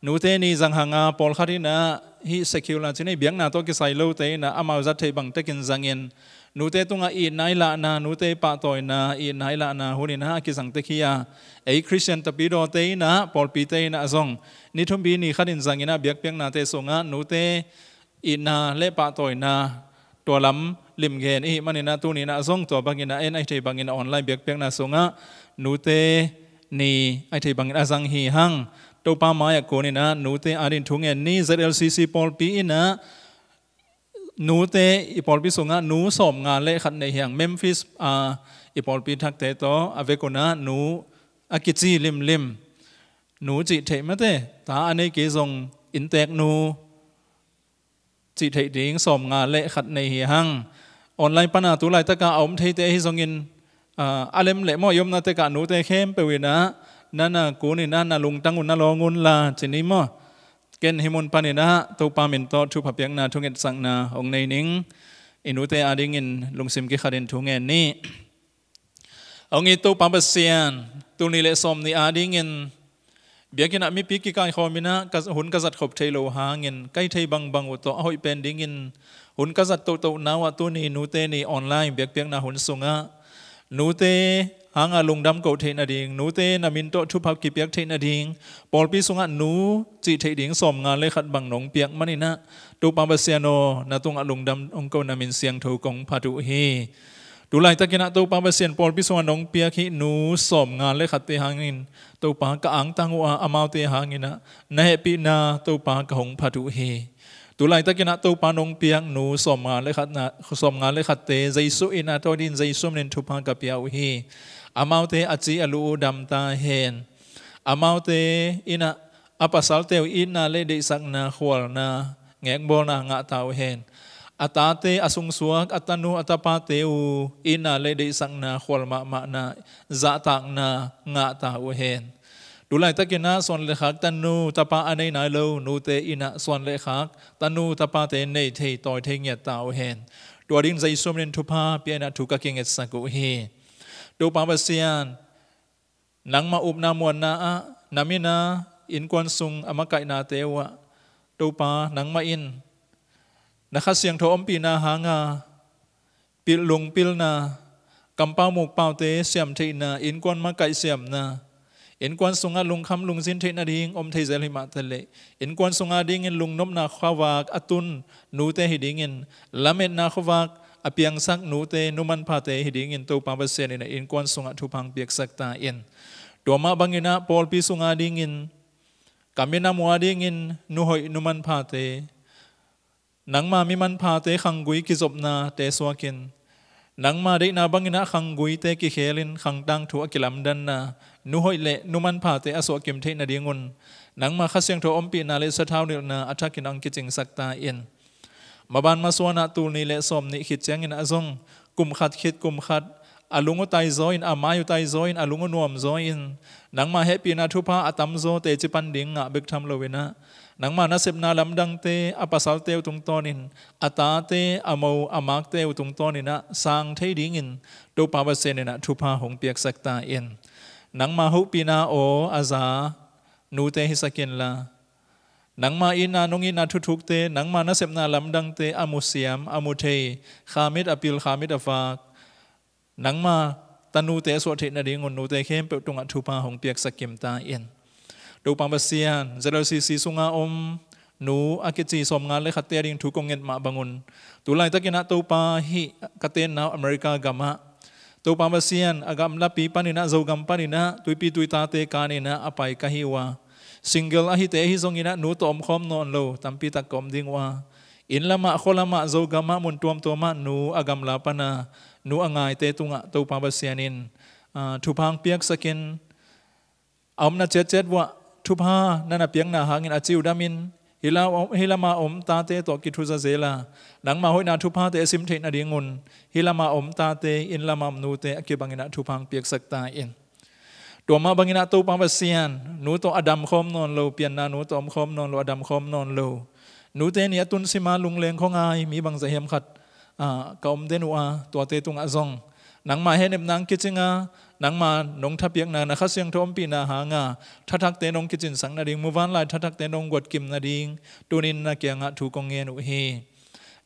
nute ni zang hanga pawlkhat inah hih secular ci-in biakna tawh kisai lote inah amau zat theih bangtekin zangin nute tungah itna i lahna, nute i pahtawina, itna i lahna hun inah a kizang tek hi a, ei Khristian tapidawte inah pawlpite inah zong ni thumpi ni khatin zanginah biakpiaknate sungah nute itna le pahtawina tua lam limgen i hih maninah tuni inah zong tua banginah en ahi thei bangin a online biakpiakna sungah nute ni ahi thei bangin a zang hi hang. Topa mai-ah kuninah nute ading thu ngen ni. Z L C C pawlpi inah nute i pawlpi sungah nu sawmnga le khat nei hi hang. Memphis a i pawlpi thakte tawh a vek unah nu a kici limlim, nu cih theih mate, ta a nei kei zong inntek nu cih theih ding sawmnga le khat nei hi hang. Online pana tu laitaka a om theite ahi zongin, ah, a lem leh maw, i omna tekah nute khempeuh inah nana kuninah na lungtang un, na lawng unla ci ni maw. Ken hih mun paninah Topa min tawh thupha piakna, thu ngetsakna hong nei ning. I nute adingin lungsim kikhatin thu ngen ni. Hong it Topa Pasian, tul nih le sawm nih adingin biakinn ah mipi kikaikhawm inah ka, hun ka zat khop thei lo hangin ka hih thei bangbang uh tawh a hoih pen dingin hun ka zat tohtohna uh ah tuni nute ni online biakpiakna hun sungah nute hanga lungdam koh theih nading, nute na min tawh thupha kipiak theih nading, pawlpi sungah nu cih theih ding sawmnga le khat bang nong piak maninah Topa Pasian aw, na tungah lungdam hong ko, na min siangtho kong phat uh hi. Tu laitakinah Topa Pasian, pawlpi sungah nong piak hih nu sawmnga le khatte hangin Topa ka angtang uh a, amaute hanginah na hehpihna Topa ka hong phat uh hi. Tu laitakinah Topa nong piak nu sawmnga le khatna, sawmnga le khatte Jesu in a tawh din Jesu minin thupha ka pia uh hi. Amaute a ci a luh uh dam ta hen. Amaute inah a pasalte uh itna le deihsakna, khualna, ngekbawlna ngah ta uh hen. A tate, a sungsuak, a tanu, a tapate uh itna le deihsakna, khual mahmahna, zahtakna ngah ta uh hen. Tu laitakinah suan le khak tanu tapa a nei nai lo nute inah suan le khak tanu tapate nei thei, tawi thei ngiat ta uh hen. Tua ding Jesu minin thupha pia inah thu ka kingetsak uh hi. Topa Pasian, nangmah upna muanna ah na mina innkuan sung a makaihnate uh ah Topa nangmah in na Kha Siangtho ompihna hanga pilh lungpilna, kampau mukpaute siam theihna, innkuan makaih siamna, innkuan sungah lungkham lungzin theih nading om thei zel hi mah taleh, innkuan sungah dingin lungnopna khuavak a tun nute hi dingin, lametna khuavak a piangsak nute, nu manphate hi dingin Topa Pasian in a innkuan sungah thupha hong piaksak ta in. Tua mah banginah pawlpi sungah dingin, ka minam uh a dingin nu hoih nu manphate, nangma mi manphate khanggui kizopnate suakin, nangma deihna banginah khangguite kikhelin khangtang thu a kilamdanna nu hoih le nu manphate a suahkim theih nadingun, nangma Kha Siangtho ompihna le sathau nilhna a thakin hong kicingsak ta in. Maban masuanah tul nih le sawm nih khit ciangin a zong kum khat khit kum khat a lung uh taizaw in, a mai uh taizaw in, a lung uh nuamzaw in, nangma hehpihna thupha a tamzaw teci pan ding ngah bek tham loinah, nangma nasepna lamdangte a pasalte uh tungtawnin, a tate, a mo, a makte uh tungtawninah sang thei dingin Topa Pasian inah thupha hong piaksak ta in. Nangma hopihna aw a za nute hisak inla, nangma itna, nong itna thuthukte, nangma nasepna lamdangte a musiam, a mu thei, khamit a pil, khamit a vak, nangma tanute a suah theih nadingun nute khempeuh tungah thupha hong piaksak kim ta in. Topa Pasian, Z L C C sunga om nu a kici sawmnga le khatte a ding thu kong nget mah bangun, tu laitakinah Topa hih ka tenna uh America gamah, Topa Pasian, a gamlapi paninah, Zogam paninah tuipi tuitate kaninah a pai ka hi uh a, Single ahite ahi zongin ah nu tawh omkhawm nawn lo tampi tak ka om ding uh a, inn lamah, khua lamah, Zogamah, mun tuamtuamah nu a gamla pana nu a ngaite tungah Topa Pasian in, ah, thupha piaksakin, a omna ciatciat uah thupha na na piakna hangin a ciudamin, hih la-, hih lama om tate tawh kithuza zel a, nangma hoihna thuphate a sim theih nadingun hih lama om tate, inn lama om nute a kibangin ah thupha piaksak ta in. Tua mah bangin ah Topa Pasian, nu tawh a damkhawm nawn lo, pianna nu tawh omkhawm nawn lo, a damkhawm nawn lo nute ni a tun sima lungleng khuangai mi bangzah hiam khat, ah, ka om den uh a, tuate tungah zong nangma hehnepna hong kicing a, nangma nong thapiakna, na Kha Siangtho ompihna hanga thathakte nong kicinsak nading, muvanlai thathakte nong guatkim nading tunin na kiangah thu kong ngen uh hi.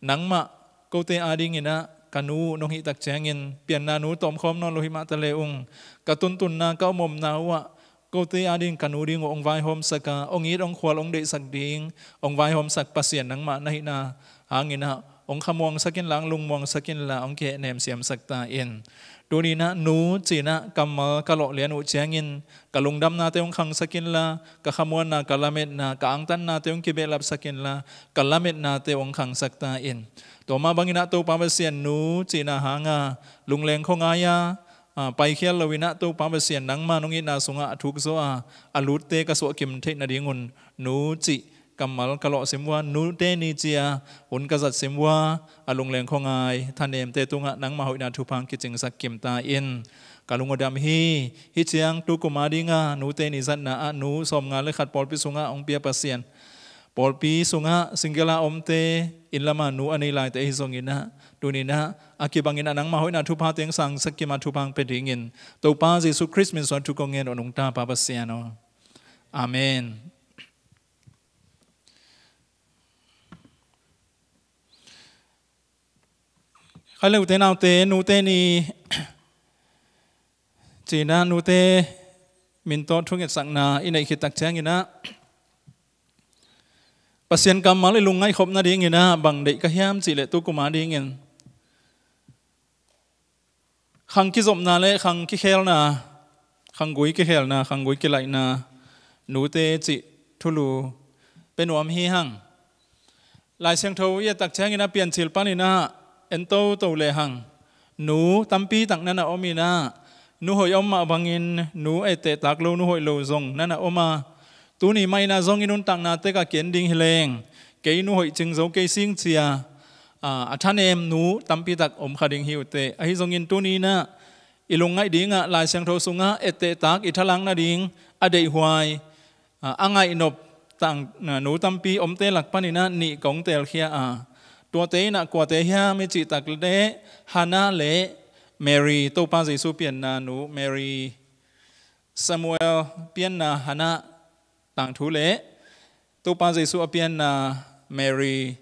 Nangmah kote adingin ah ka nu nong hih tak ciangin, pianna nu tawh omkhawm nawn lo hi mah ta le ung, ka tuntunna, ka omomna uhah kote ading ka nu ding uh hong vaihawmsak a, hong it, hong khual, hong deihsak ding hong vaihawmsak Pasian nangmah na hihna hangin ah hong khamuangsak inla, hong lungmuangsak inla, hong kihehnem siamsak ta in. Tunin ah nu ci-in ah kammal ka lawh lian uh ciangin ka lungdamnate hong khangsak inla, ka khamuanna, ka lametna, ka angtannate hong kibehlapsak inla, ka lametnate hong khangsak ta in. Tua mah bangin ah Topa Pasian, nu cihna hanga lungleng khuangai a, ah, paikhial loin ah Topa Pasian, nangma nong itna sungah a thukzaw a, a lutte ka suahkim theih nadingun nu cih kammal ka lawhsim uh a, nute ni ci-a hun ka zatsim uh a, a lungleng khuangai thanemte tungah nangma hoihna thupha kicingsak kim ta in. Ka lung a dam hi. Hih ciang tukum adinga nute ni zatna ah nu sawmnga le khat pawlpi sungah hong pia Pasian, pawlpi sungah single a omte, inn lama nu a nei laite ahi zongin ah, tunin ah a kibangin ah nangma hoihna thupha teng sangsak kim a, thupha pia dingin Topa Jesu Khrist min suang thu kong ngen uh nungta, Pa Pasian aw. Amen. Khaile ute naute, nute ni cihna, nute min tawh thungetsakna i neih khit tak ciangin ah, Pasian kammal i lungngaih khop nadingin ah bang deih ka hiam cih leh, tukum adingin khang kizopna le khang kikhelna, khanggui kikhelna, khanggui kilaihna nute cih thulu pia nuam hi hang. Lai Siangtho i et tak ciangin ah Piancil panin ah en toto lehang, nu tampi tak na na om in ah, nu hoih a om mah bangin nu etteh tak lo, nu hoih lo zong na na om a, tuni mah in ah zong i nuntakna tek ah ki-en ding hi leng, kei nu hoih cing zo kei sing ci-a, a, a thanem nu tampi tak om kha ding hi uh teh. Ahi zongin tuni in ah i lungngaih dingah Lai Siangtho sungah etteh tak i thalang nading a deihhuai, a, a ngaihnop tang, a, nu tampi omte lak panin ah nih kong teelkhia a, tuate in ah kuate hiam i cih tak leh, Hannah le Mary, Topa Jesu pianna nu Mary, Samuel pianna Hannah tangthu le Topa Jesu a pianna Mary,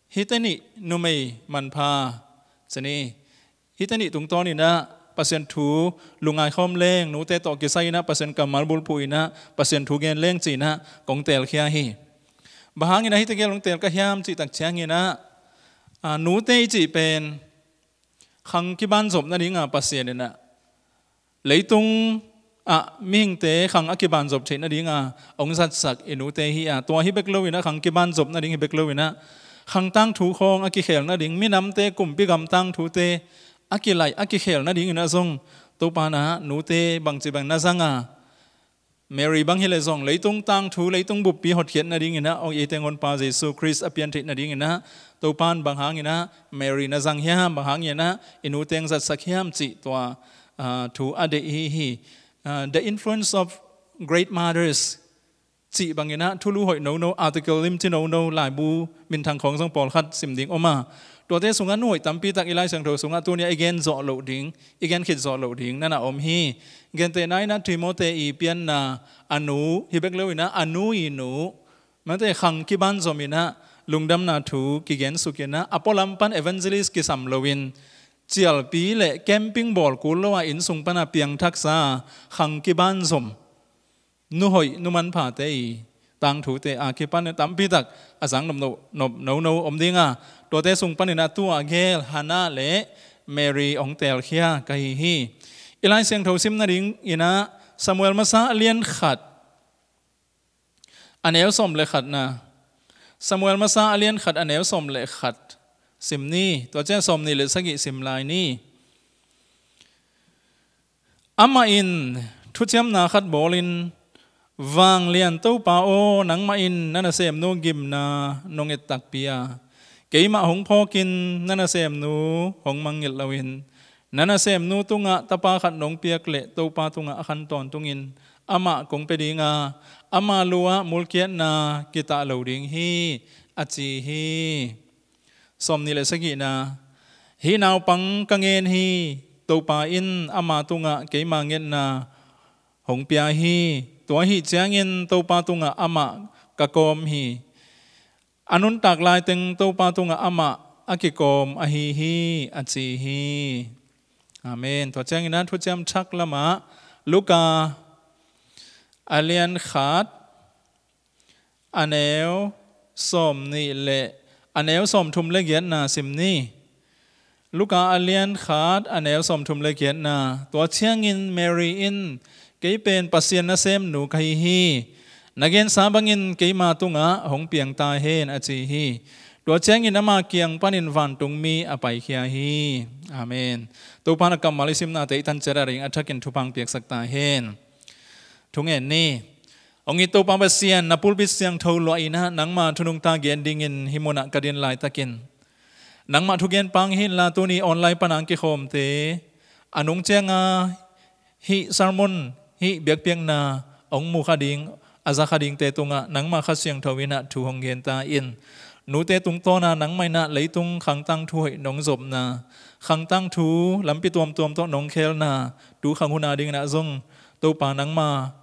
hihte nih numei manpha ci ni. Hihte nih tungtawnin ah Pasian thu lungngai khawm leng, nute tawh kisai in ah Pasian kammal bulphuh in ah Pasian thu gen leng ci-in ah kong teelkhia hi. Bang hangin ah hihte gel hong teel ka hiam cih tak ciangin ah, a, nute i cih pen khang kibanzop nadinga Pasian in ah leitung ah mihingte khang a kibanzop theih nadinga hong zatsak i nute hi a, tua hi bek loin ah, khang kibanzop nading hi bek loin ah, khang tangthu khawng a kikhel nading, minamte, kumpi gam tangthute a kilaih, a kikhel nadingin ah zong Topa in ah nute bangci bang na zang a, Mary bang hi leh zong leitung tangthu, leitung buppi hotkhiat nadingin ah, ong ei teng Honpa Jesu Khrist a pian theih nadingin ah, Topa in bang hangin ah Mary na zang hiam, bang hangin ah i nute hong zatsak hiam cih tua, ah, thu a deih hi hi. Ah, The Influence of Great Mothers cih bangin ah thulu hoih nono, article limci nono, laibu minthang khawng zong pawlkhat sim ding om a, tuate sungah nu hoih tampi tak i Lai Siangtho sungah tuni-ah i gen zawh loh ding, i gen khit zawh loh ding na na om hi. Gentehna in ah Timothy i pianna a nu hi bek loin ah, a nu i nu, mate, khang kibanzom in ah lungdamna thu kigen suk in ah, a pualam pan evangelist kisam loin, cialpi le camping bawl kul lo a, inn sung pan a piangthaksa, khang kibanzom nu hoih, nu manphate i tangthute a kipan tampi tak a zang nop no, nop nono om ding a, tuate sung panin ah tu-a gel Hannah le Mary hong teelkhia ka hi hi. I Lai Siangtho sim nadingin ah Samuel Masa a lian khat, A neu sawm le khatna, Samuel masa a lian khat a neu sawm le khat sim ni. Tua ciang sawm nih le sagih sim lai ni. Amah in thuciamna khat bawlin, Vanglian Topa aw, nangmah in na nasemnu gimna nong et takpi a, keimah hong phawkin na nasemnu hong mangngilh loin, na nasemnu tungah tapa khat nong piak leh Topa tungah a khan tawntungin amah kong pia dinga, ama lu-ah mulkiatna kitah lo ding hi, a ci hi. Sawm nih le sagihna, hih naupang ka ngen hi. Topa in ama tungah keima ngetna hong pia hi. Tua ahih ciangin Topa tungah amah ka kawm hi. A nuntak laiteng Topa tungah amah a kikawm ahi hi, a ci hi. Amen. Tua ciangin a thuciam thak lamah Luka a lian khat a neu sawm nih le a neu sawm thum le giatna sim ni. Luka a lian khat a neu sawm thum le giatna. Tua ciangin Mary in, kei pen Pasian nasemnu ka hi hi. Na gensa bangin keima tungah hong piang ta hen, a ci hi. Tua ciangin ama kiang panin vantungmi a paikhia hi. Amen. Topa na kammal i simnate i tan ciat a ring a thakin thupha piaksak ta hen. Thungen ni. Hong it Topa Pasian, na pulpit siangtho luah in ah nangma thunungta gen dingin hih munah ka din laitakin nangmah thugen pang hi inla, tuni online pana hong kikhawmte a nung cianga hih sermon, hih biakpiakna hong mu kha ding, a za kha dingte tungah nangmah Kha Siangtho in ah thu hong gen ta in. Nute tungtawna nangmah in ah leitung khangtang thu hoih nong zopna, khangtang thu lampi tuamtuam tawh nong khelna, tu khang hun a dingin ah zong Topa nangma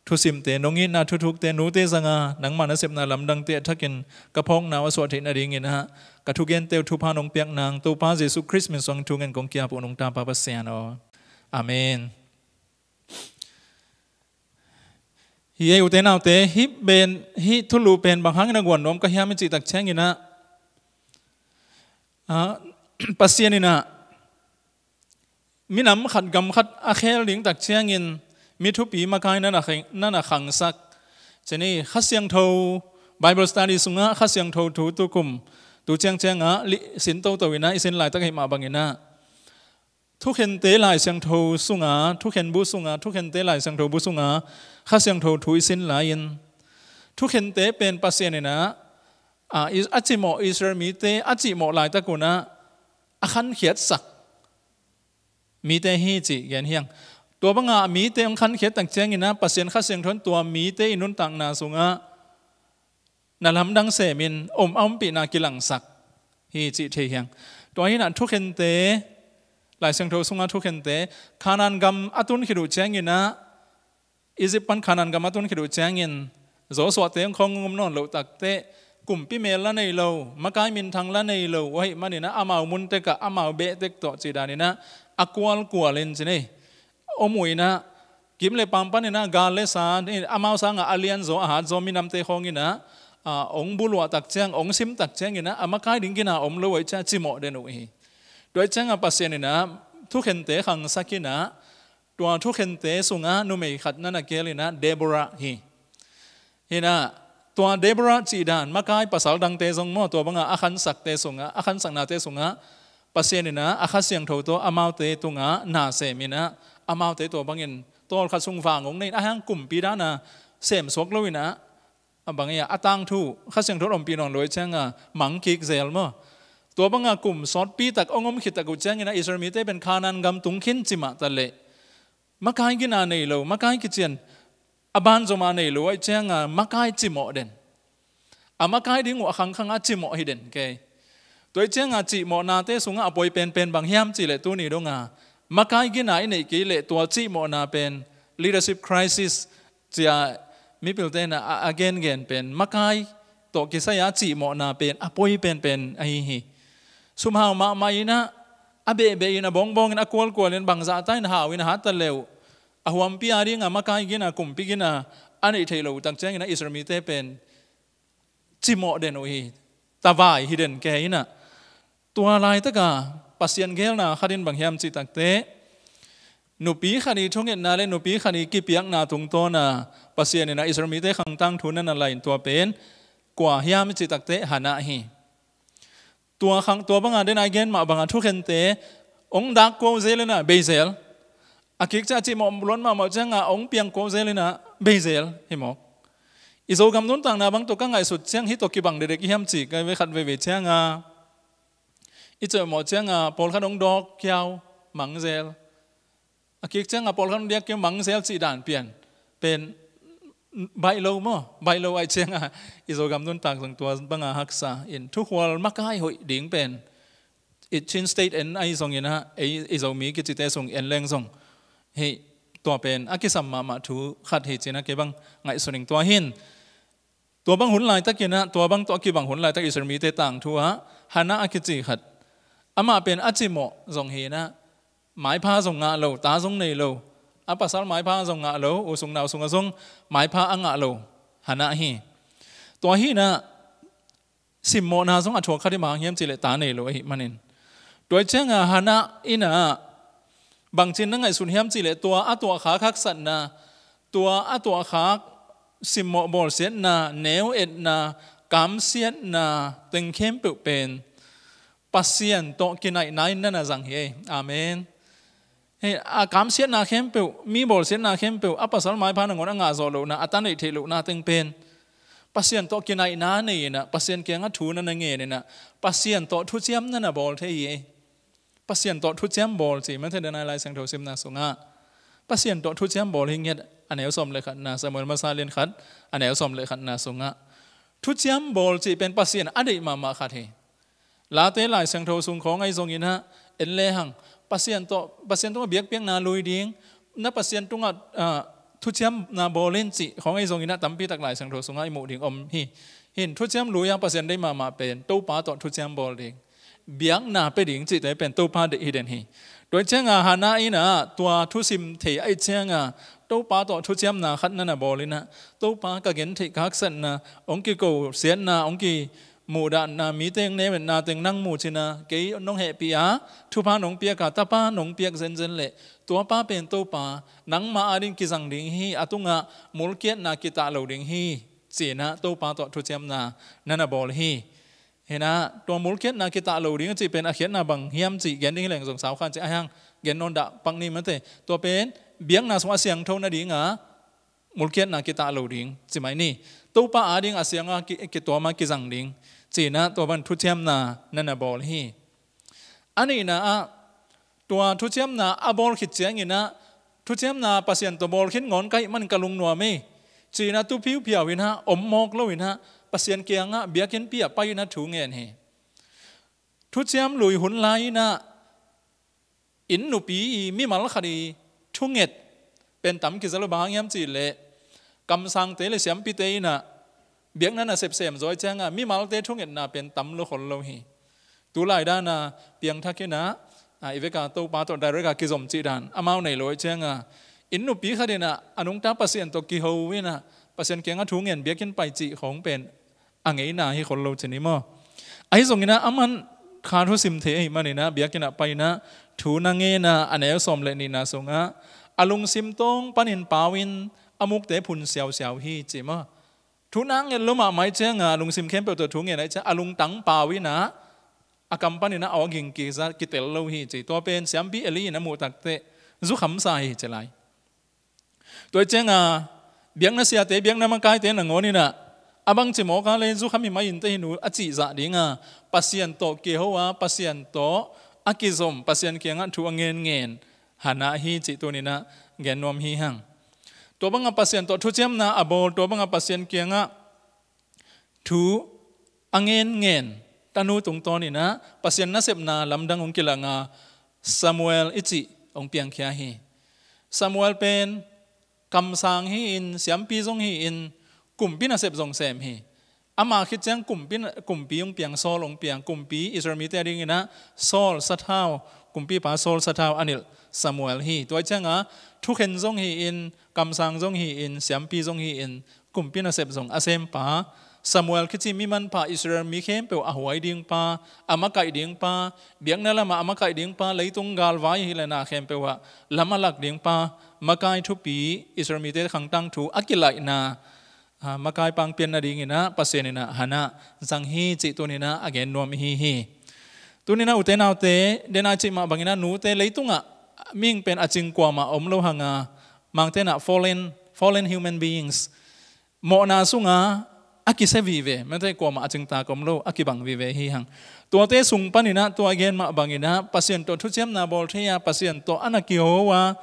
thusimte, nong itna thuthukte nute zanga nangma nasepna lamdangte a thakin ka phawkna uh a suah theih nadingin ah ka thugente uh thupha nong piak nang Topa Jesuh Khrist min suang thu ngen kong ki-ap uh, nong tapa Pasian aw. Amen. Hi ei, ute naute, hih pen, hih thulu pen bang hangin a guan nuam ka hiam i cih tak ciangin ah, ah, Pasian in ah minam khat gam khat a khel ding tak ciangin mi thupi makai na na khang-, na na khangsak. Ci ni, Kha Siangtho Bible study sungah Kha Siangtho thu tukum tu ciangciangah lih sin toto in ah i sin laitak ahih mah bangin ah thukhente Lai Siangtho sunga, thukhen bu sunga, thukhente Lai Siangtho bu sunga Kha Siangtho thu i sin lai-in, thukhente pen Pasian in ah, a, i-, a cimawh Israel mite a cihmawh laitak un ah a khankhiatsak mite hi cih gen hi hang. Tua banga mite hong khankhiat tak ciangin ah Pasian Kha Siangtho in tua mite i nuntakna sungah na lamdang semin om a ompihna kilangsak hi cih thei hi hang. Tua hi in ah thukhente, Lai Siangtho sunga thukhente, Kanaan gam a tun khit uh ciangin ah, Egypt pan Kanaan gam a tun khit uh ciangin Joshua te hong khawng om nawn loh takteh kumpi mel la nei lo, makai minthang la nei lo uh ahih manin ah amau mun tekah amau beh tek tawh cih danin ah a kualkualin ci ni, om uh in ah, kim le paam panin ah gal le sa, amau sangah a lianzaw a hatzaw minamte khawngin ah, a, hong buluah tak ciang, hong sim tak ciangin ah a makai ding gina om lo uh ahih ciang cimawh den uh hi. Tua ahih ciangah Pasian in ah thukhente khangsak in ah tua thukhente sungah numei khat na na keel in ah Deborah hi. Hi in ah tua Deborah cih dan makai pasal dangte zong maw, tua banga a khansakte sungah, a khansaknate sungah Pasian in ah a Kha Siangtho tawh amaute tungah na sem in ah amaute tua bangin tawlkhat sung vang hong nei in ah, a hang kumpi dana semsuak lo in ah, a bang hi a, a tangthu Kha Siangtho ompih nawn lo ahih cianga mang kik zel maw. Tua banga kum sawtpi tak hong om khit tak uh ciangin ah Israel mite pen Kanaan gam tung khin ci mah taleh makai gina nei lo, makai kician a banzom a nei lo ahih cianga makai cimawh den. A makai ding uh a khangkhang a cimawh hi den kei. Tua ahih cianga cihmawhnate sungah a poi penpen bang hiam cihleh tuni donga makai gina i neih kei leh tua cihmawhna pen leadership crisis cia mipilte in ah a, a gengen pen makai tawh kisai-a cihmawhna pen a poi penpen ahi hi. Sumhau mahmah in ah, a behbeh in, a bawngbawng in, a kualkual in, bangzahta in hau in a hat ta leh uh a huampi a dinga makai gina, kumpi gina a neih theih loh uh tak ciangin ah Israel mite pen cimawh den uh hi, tavai hi den kei in ah. Tua laitaka Pasian geelna khat in bang hiam cih takteh Nupi khat i thungetna le nupi khat i kipiakna tungtawna Pasian in a Israel mite khangtang thu na na lai in tua pen kua hiam i cih takteh Hannah hi. Tua khang tua banga den a i gen mah banga thukhente hong dak kua uh zel in a bei zel. A kik ciang a cih mawh luat mahmah uh cianga hong piang kua uh zel in a bei zel hi mawk. I Zogam nuntakna bang tawh ka ngaihsut ciang hih tawh kibang dekdek i hiam cih ka ve khat veivei cianga i cih mawh cianga pawlkhat hong dawk kiau mang zel. A kik cianga pawlkhat hong diak kiau mang zel cih dan pian pen baih lo maw, baih lo ahih cianga i Zogam nuntak zong tua banga haksa in thukhual makai hoih ding pen i Chin State en ahi zongin a, ei i Zomi kicite sung en leng zong hih tua pen a kisam mahmah thu khat hi cin a kei bang ngaihsun ing tua hin. Tua bang hun laitakin a, tua bang tawh a kibang hun laitak Israel mite tangthu ah Hannah a kici khat, amah pen a cimawh zong hi in a, maipha zong ngah lo, ta zong nei lo, a pasal maipha zong ngah lo, u sung nau sungah zong maipha a ngah lo Hannah hi. Tua hi in a, simmawhna zong a thuak khat i mang hiam cihleh ta nei lo ahih manin. Tua cianga Hannah in a bangcin na ngaihsun hiam cihleh tua a tuahkhak haksatna, tua a tuahkhak simmawh bawlsiatna, neu etna, kamsiatna teng khempeuh pen Pasian tawh kinaihna in na na zang hi. Amen. Hei, a kamsiatna khempeuh, mi bawlsiatna khempeuh, a pasal maipha nangawn a ngah zawh lohna, a ta neih theih lohna teng pen Pasian tawh kinaihna nei in a, Pasian kiangah thu na na ngen in a, Pasian tawh thuciam na na bawl thei hi. Pasian tawh thuciam bawl ci mah thei den a Lai Siangtho simna sungah Pasian tawh thuciam bawl hi ngiat. A neu sawm le khatna Samuel masa lian khat, a neu sawm le khatna sungah thuciam bawl cih pen Pasian a deih mahmah khat hi. Late Lai Siangtho sung khawng ahi zongin a en lehang Pasian tawh, Pasian tungah biakpiakna lui ding, na Pasian tungah, ah, thuciamna bawl in cih khawng ahi zongin a tampi tak Lai Siangtho sungah i muh ding om hi. Hin thuciam lui-a Pasian deih mahmah pen Topa tawh thuciam bawl ding, biakna pia ding cihte pen Topa deih hi den hi. Tua cianga Hannah in a tua thusim thei ahih cianga Topa tawh thuciamna khat na na bawl in a, Topa ka gen theih ka haksatna, hong kikosiatna, hong ki muhdahna, mite hong neu etna teng nang mu cin a, kei nong hehpih a, thupha nong piak a, tapa nong piak zenzen leh tuapa pen Topa nangma ading kizang ding hi, a tungah mulkiatna kitah lo ding hi, ci in a Topa tawh thuciamna na na bawl hi. Hi in a tua mulkiatna kitah lo ding a cih pen a khiatna bang hiam cih gen ding hi leng zong sau khan cih a hiang gen nawn dah pak ni mate. Tua pen biakna sungah a siangtho nadinga mulkiatna kitah lo ding ci mai ni. Topa ading a sianga ki, kituama kizang ding ci in a tua bang thuciamna na na bawl hi. A nihna ah tua thuciamna a bawl khit ciangin a thuciamna Pasian tawh bawl khit ngawn ka hih man ka lungnuam hi ci in a tu phiuphiau in a om mawk lo in a Pasian kiangah biakinnpi ah pai in a thu ngen hi. Thuciam lui hun lai in a inn nupi i mimal khat i thunget pen tam kiza lo, bang hang hiam cihleh kamsangte le siampite in a biakna na sepsem zaw ahih cianga mimalte thungetna pen tam lo khol lo hi. Tulai dana piangthak in a, a, i veka Topa tawh direct a kizom cih dan amau nei lo ahih cianga inn nupi khat in a a nungta Pasian tawh kiho in a Pasian kiangah thu ngen biakinn pai cih khawng pen a ngeina hi khol lo ci ni maw? Ahi zongin a aman kha thusim thei ahih manin a biakinn ah pai in a thu na ngen a, a neu sawm le nihna sungah a lungsim tawng panin pau in a mukte phun siausiau hi ci maw? Thu na nget lo mahmah ahih cianga lungsim khempeuh tawh thu ngen ahih cianga a lungtang pau in a a kam panin a awging kiza kitel lo hi ci. Tua pen siampi Eli in a muh takteh zukhamsa hi ci lai. Tua cianga biakna siate, biakna makaite nangawn in a a bangci mawk a le zukham hi mai inteh hi nu a cihzah dinga Pasian tawh kiho a, Pasian tawh a kizom, Pasian kiangah thu a ngenngen Hannah hi cih tuni in a gen nuam hi hang. Tua banga Pasian tawh thuciamna a bawl, tua banga Pasian kiangah thu a ngenngen tanu tungtawn in a Pasian nasepna lamdang hong kilanga Samuel i cih hong piangkhia hi. Samuel pen kamsang hi-in, siampi zong hi-in, kumpi nasep zong sem hi. Ama khit ciang kumpi, kumpi hong piang, Saul hong piang, kumpi Israel mite adingin a Saul sathau, kumpipa Saul sathau a nilh Samuel hi. Tua cianga thukhen zong hi-in, kamsang zong hi-in, siampi zong hi-in, kumpi nasep zong a sempa Samuel kici mi manpha, Israel mi khempeuh a huai dingpa, a makaih dingpa, biakna lamah a makaih dingpa, leitung galvai hi le na khempeuh ah lam a lak dingpa, makai thupi, Israel mite khangtang thu a kilaihna, a, makai pangpian nadingin ah Pasian in ah Hannah zang hi cih tuni-in ah a gen nuam ihi hi. Tuni-in ah ute naute, denai cih mah bangin ah nute leitungah mihing pen a cing kuamah om lo hang a, Mangte in ah fallen, fallen human beings, mawhna sungah a kisia vive, mate kuamah a cingtak om lo, a kibang vive hi hang. Tuate sung panin ah tua a gen mah bangin ah Pasian tawh thuciamna bawl thei a, Pasian tawh a na kiho a,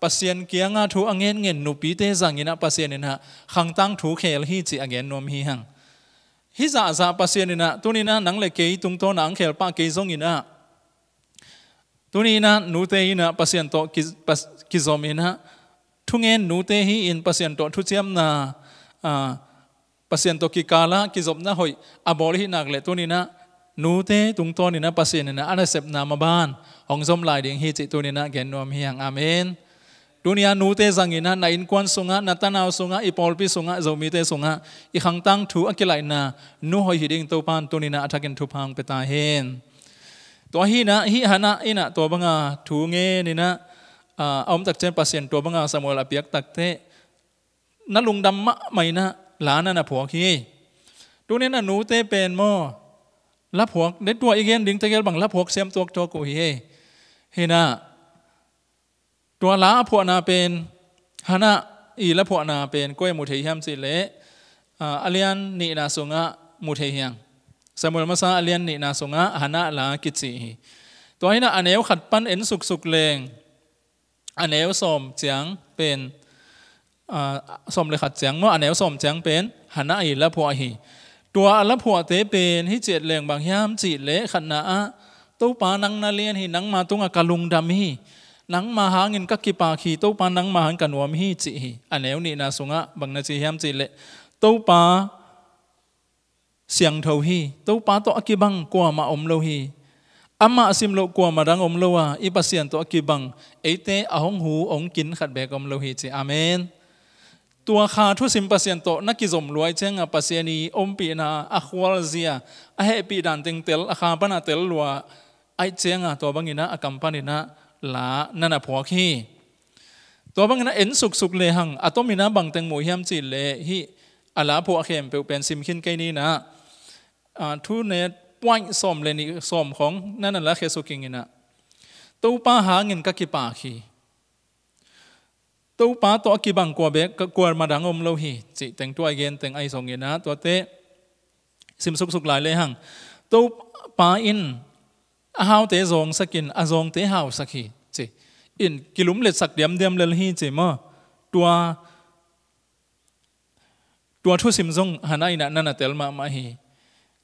Pasian kiangah thu a ngenngen nupite zangin ah Pasian in ah khangtang thu khel hi cih a gen nuam hi hang. Hih zahzah Pasian in ah tuni-in ah nang le kei tungtawn ah hong khel pah kei zongin ah, tuni-in ah nute in ah Pasian tawh ki-, pas-, kizom in ah, thungen nute hi-in Pasian tawh thuciamna, a, Pasian tawh kikal ah kizopna hoih a bawl hi nak leh tuni-in ah nute tungtawn in ah Pasian in ah a nasepna maban hong zom lai ding hi cih tuni-in ah gen nuam hi hang. Amen. Tuni-in ah nute zangin ah na innkuan sungah, na tanau sungah, i pawlpi sungah, Zomite sungah i khangtang thu a kilaihna nu hoih hi ding Topa'n tuni-in ah a thakin thupha hong pia ta hen. Tua hi-in ah hih Hannah in ah tua banga thu ngen in ah, a, a om tak ciang Pasian tua banga Samuel a piak tak teh na lungdam mahmah in ah la na na phuak hi. Tuni-in ah nute pen maw, la phuak, de tua i gen ding tegel bang la phuak siam tuaktuak uh hi. Hi-in ah tua la a phuahna pen, Hannah i la phuahna pen koi ah mu thei hiam cih leh, a, a lian nihna sungah mu thei hi hang. Samuel masa a lian nihna sungah Hannah la kici hi. Tua hi-in ah a neu khat pan en suksuk leng, a neu sawm ciang pen, a, sawm le khat ciang maw, a neu sawm ciang pen Hannah i la phuah hi. Tua a la phuahte pen hih ciat leng bang hiam cih leh khatna ah, Topa nang na lian hi, nangma tungah ka lungdam hi, nangma hangin ka kipak hi, Topa nangma hangin ka nuam hi cih hi. A neu nihna sungah bang na ci hiam cih leh, Topa siangtho hi, Topa tawh a kibang kuamah om lo hi. Amah sim loh kuamah dang om lo a, i Pasian tawh a kibang, eite a hong hu hong kin khat beek om lo hi ci. Amen. Tua kha thusim Pasian tawh na kizom lua ahih ciangah Pasian i ompihna, a khualzia, a hehpih dan teng tel, a kha pan a tel lua ahih ciangah tua bangin ah a kam panin ah la na na phuak hi. Tua bangin ah en suksuk lehang a tomin ah bangteng mu hiam cih leh hih a la phuah khempeuh pen sim khin kei ni in ah, a, thu ne point sawm le nih sawm khawng na na lakhia suk ing in ah, Topa hangin ka kipak hi, Topa tawh a kibang kua beek, ka, kuamah dang om lo hi cih teng tua i gen teng ahi zongin ah tuate sim suksuk lai lehang, Topa in a haute zawngsak in a zawngte hausak hi ci. In kilumletsak diamdiam lel hi ci maw. Tua, tua thusim zong Hannah in ah na na tel mahmah hi.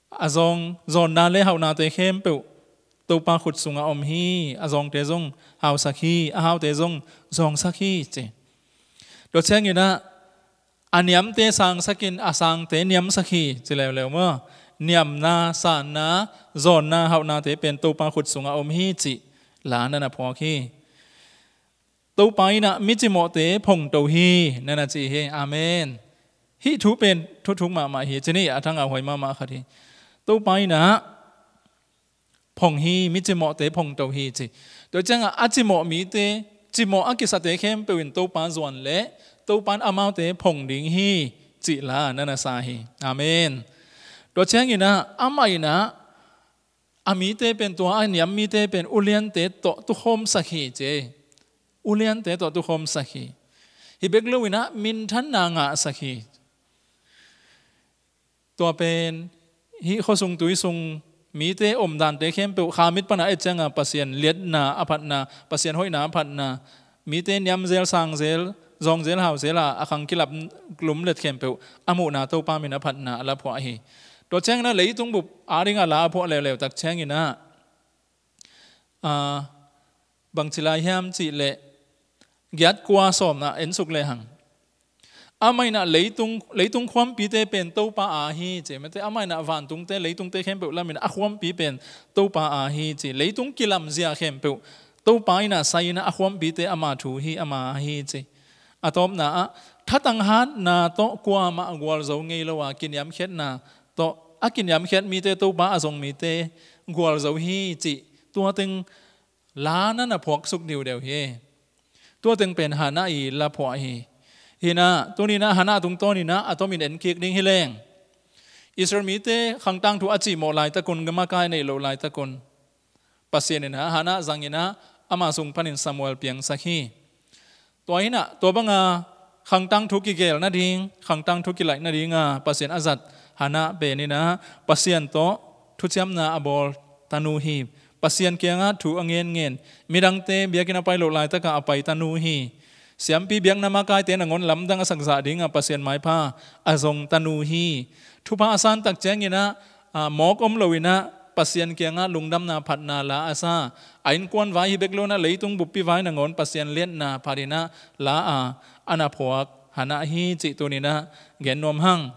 A zawng, zawnna le hauhnate khempeuh Topa khut sungah om hi. A zawngte zong hausak hi, a haute zong zawngsak hi ci. Tua ciangin ah a niamte sangsak in a sangte niamsak hi ci leuleu maw. Niamna, sanna, zawnna, hauhnate pen Topa khut sungah om hi cih la na na phuak hi. Topa in ah mi cimawhte phongto hi na na ci hi. Amen. Hih thu pen thuthuk mahmah hi. Ci ni, a thang a huai mahmah khat hi. Topa in ah phong hi, mi cimawhte phongto hi ci. Tua ciangah a cimawh mite, cimawh a kisate khempeuh in Topa zuan leh Topa in amaute phong ding hi cih la na na sa hi. Amen. Tua ciangin ah amah in ah a mite pen, tua a niam mite pen uliante tawh tukhawmsak hi ci. Uliante tawh tukhawmsak hi. Hih bek lo in ah minthanna ngahsak hi. Tua pen hih khuasung tuisung mite omdante khempeuh kha mit pana et ciangah Pasian liatna a phatna, Pasian hoihna a phatna, mite niamzel sangzel, zawngzel hauzel a a khang kilap lumlet khempeuh a muhna Topa min a phatna a la phuah hi. Tua ciangin ah leitung bup adingah la a phuah leuleu tak ciangin ah, a, bangci lai hiam cih leh giat kua sawmna en suk lehang, amah in ah leitung, leitung khuampite pen Topa aa hi ci. Mate, amah in ah vantungte, leitungte khempeuh lamin a khuampi pen Topa aa hi ci. Leitung kilamzia khempeuh Topa in ah sai in ah a khuampite ama thu hi, ama aa hi ci. A tawpna ah thatang hatna tawh kuamah gualzo ngei lo a, kiniamkhiatna tawh a kiniamkhiat mite Topa a zong mite gualzo hi cih tua teng la na na phuaksuk diudeu hi. Tua teng pen Hannah i la phuah hi. Hinah tuninah Hannah tungtawninah a tomin en kik ding hi leng, Israel mite khangtang thu a cihmawh laitakun, makai neih loh laitakun Pasian inah Hannah zanginah ama sung panin Samuel piangsak hi. Tua hinah tua banga khangtang thu kigel nading, khangtang thu kilaih nadinga Pasian a zat Hannah peninah Pasian tawh thuciamna a bawl tanu hi. Pasian kiangah thu a ngenngen, midangte biakinn a pai loh laitakah a pai tanu hi. Siampi biakna makaite nangawn lamdang a sakzah dinga Pasian maipha a zong tanu hi. Thupha a santak cianginah a, mawk om loinah Pasian kiangah lungdamna phatna la a sa, a innkuan vai hi bek loinah leitung buppi vai nangawn Pasian liatna phatinah la a, a na phuak Hannah hi cih tuninah gen nuam hang.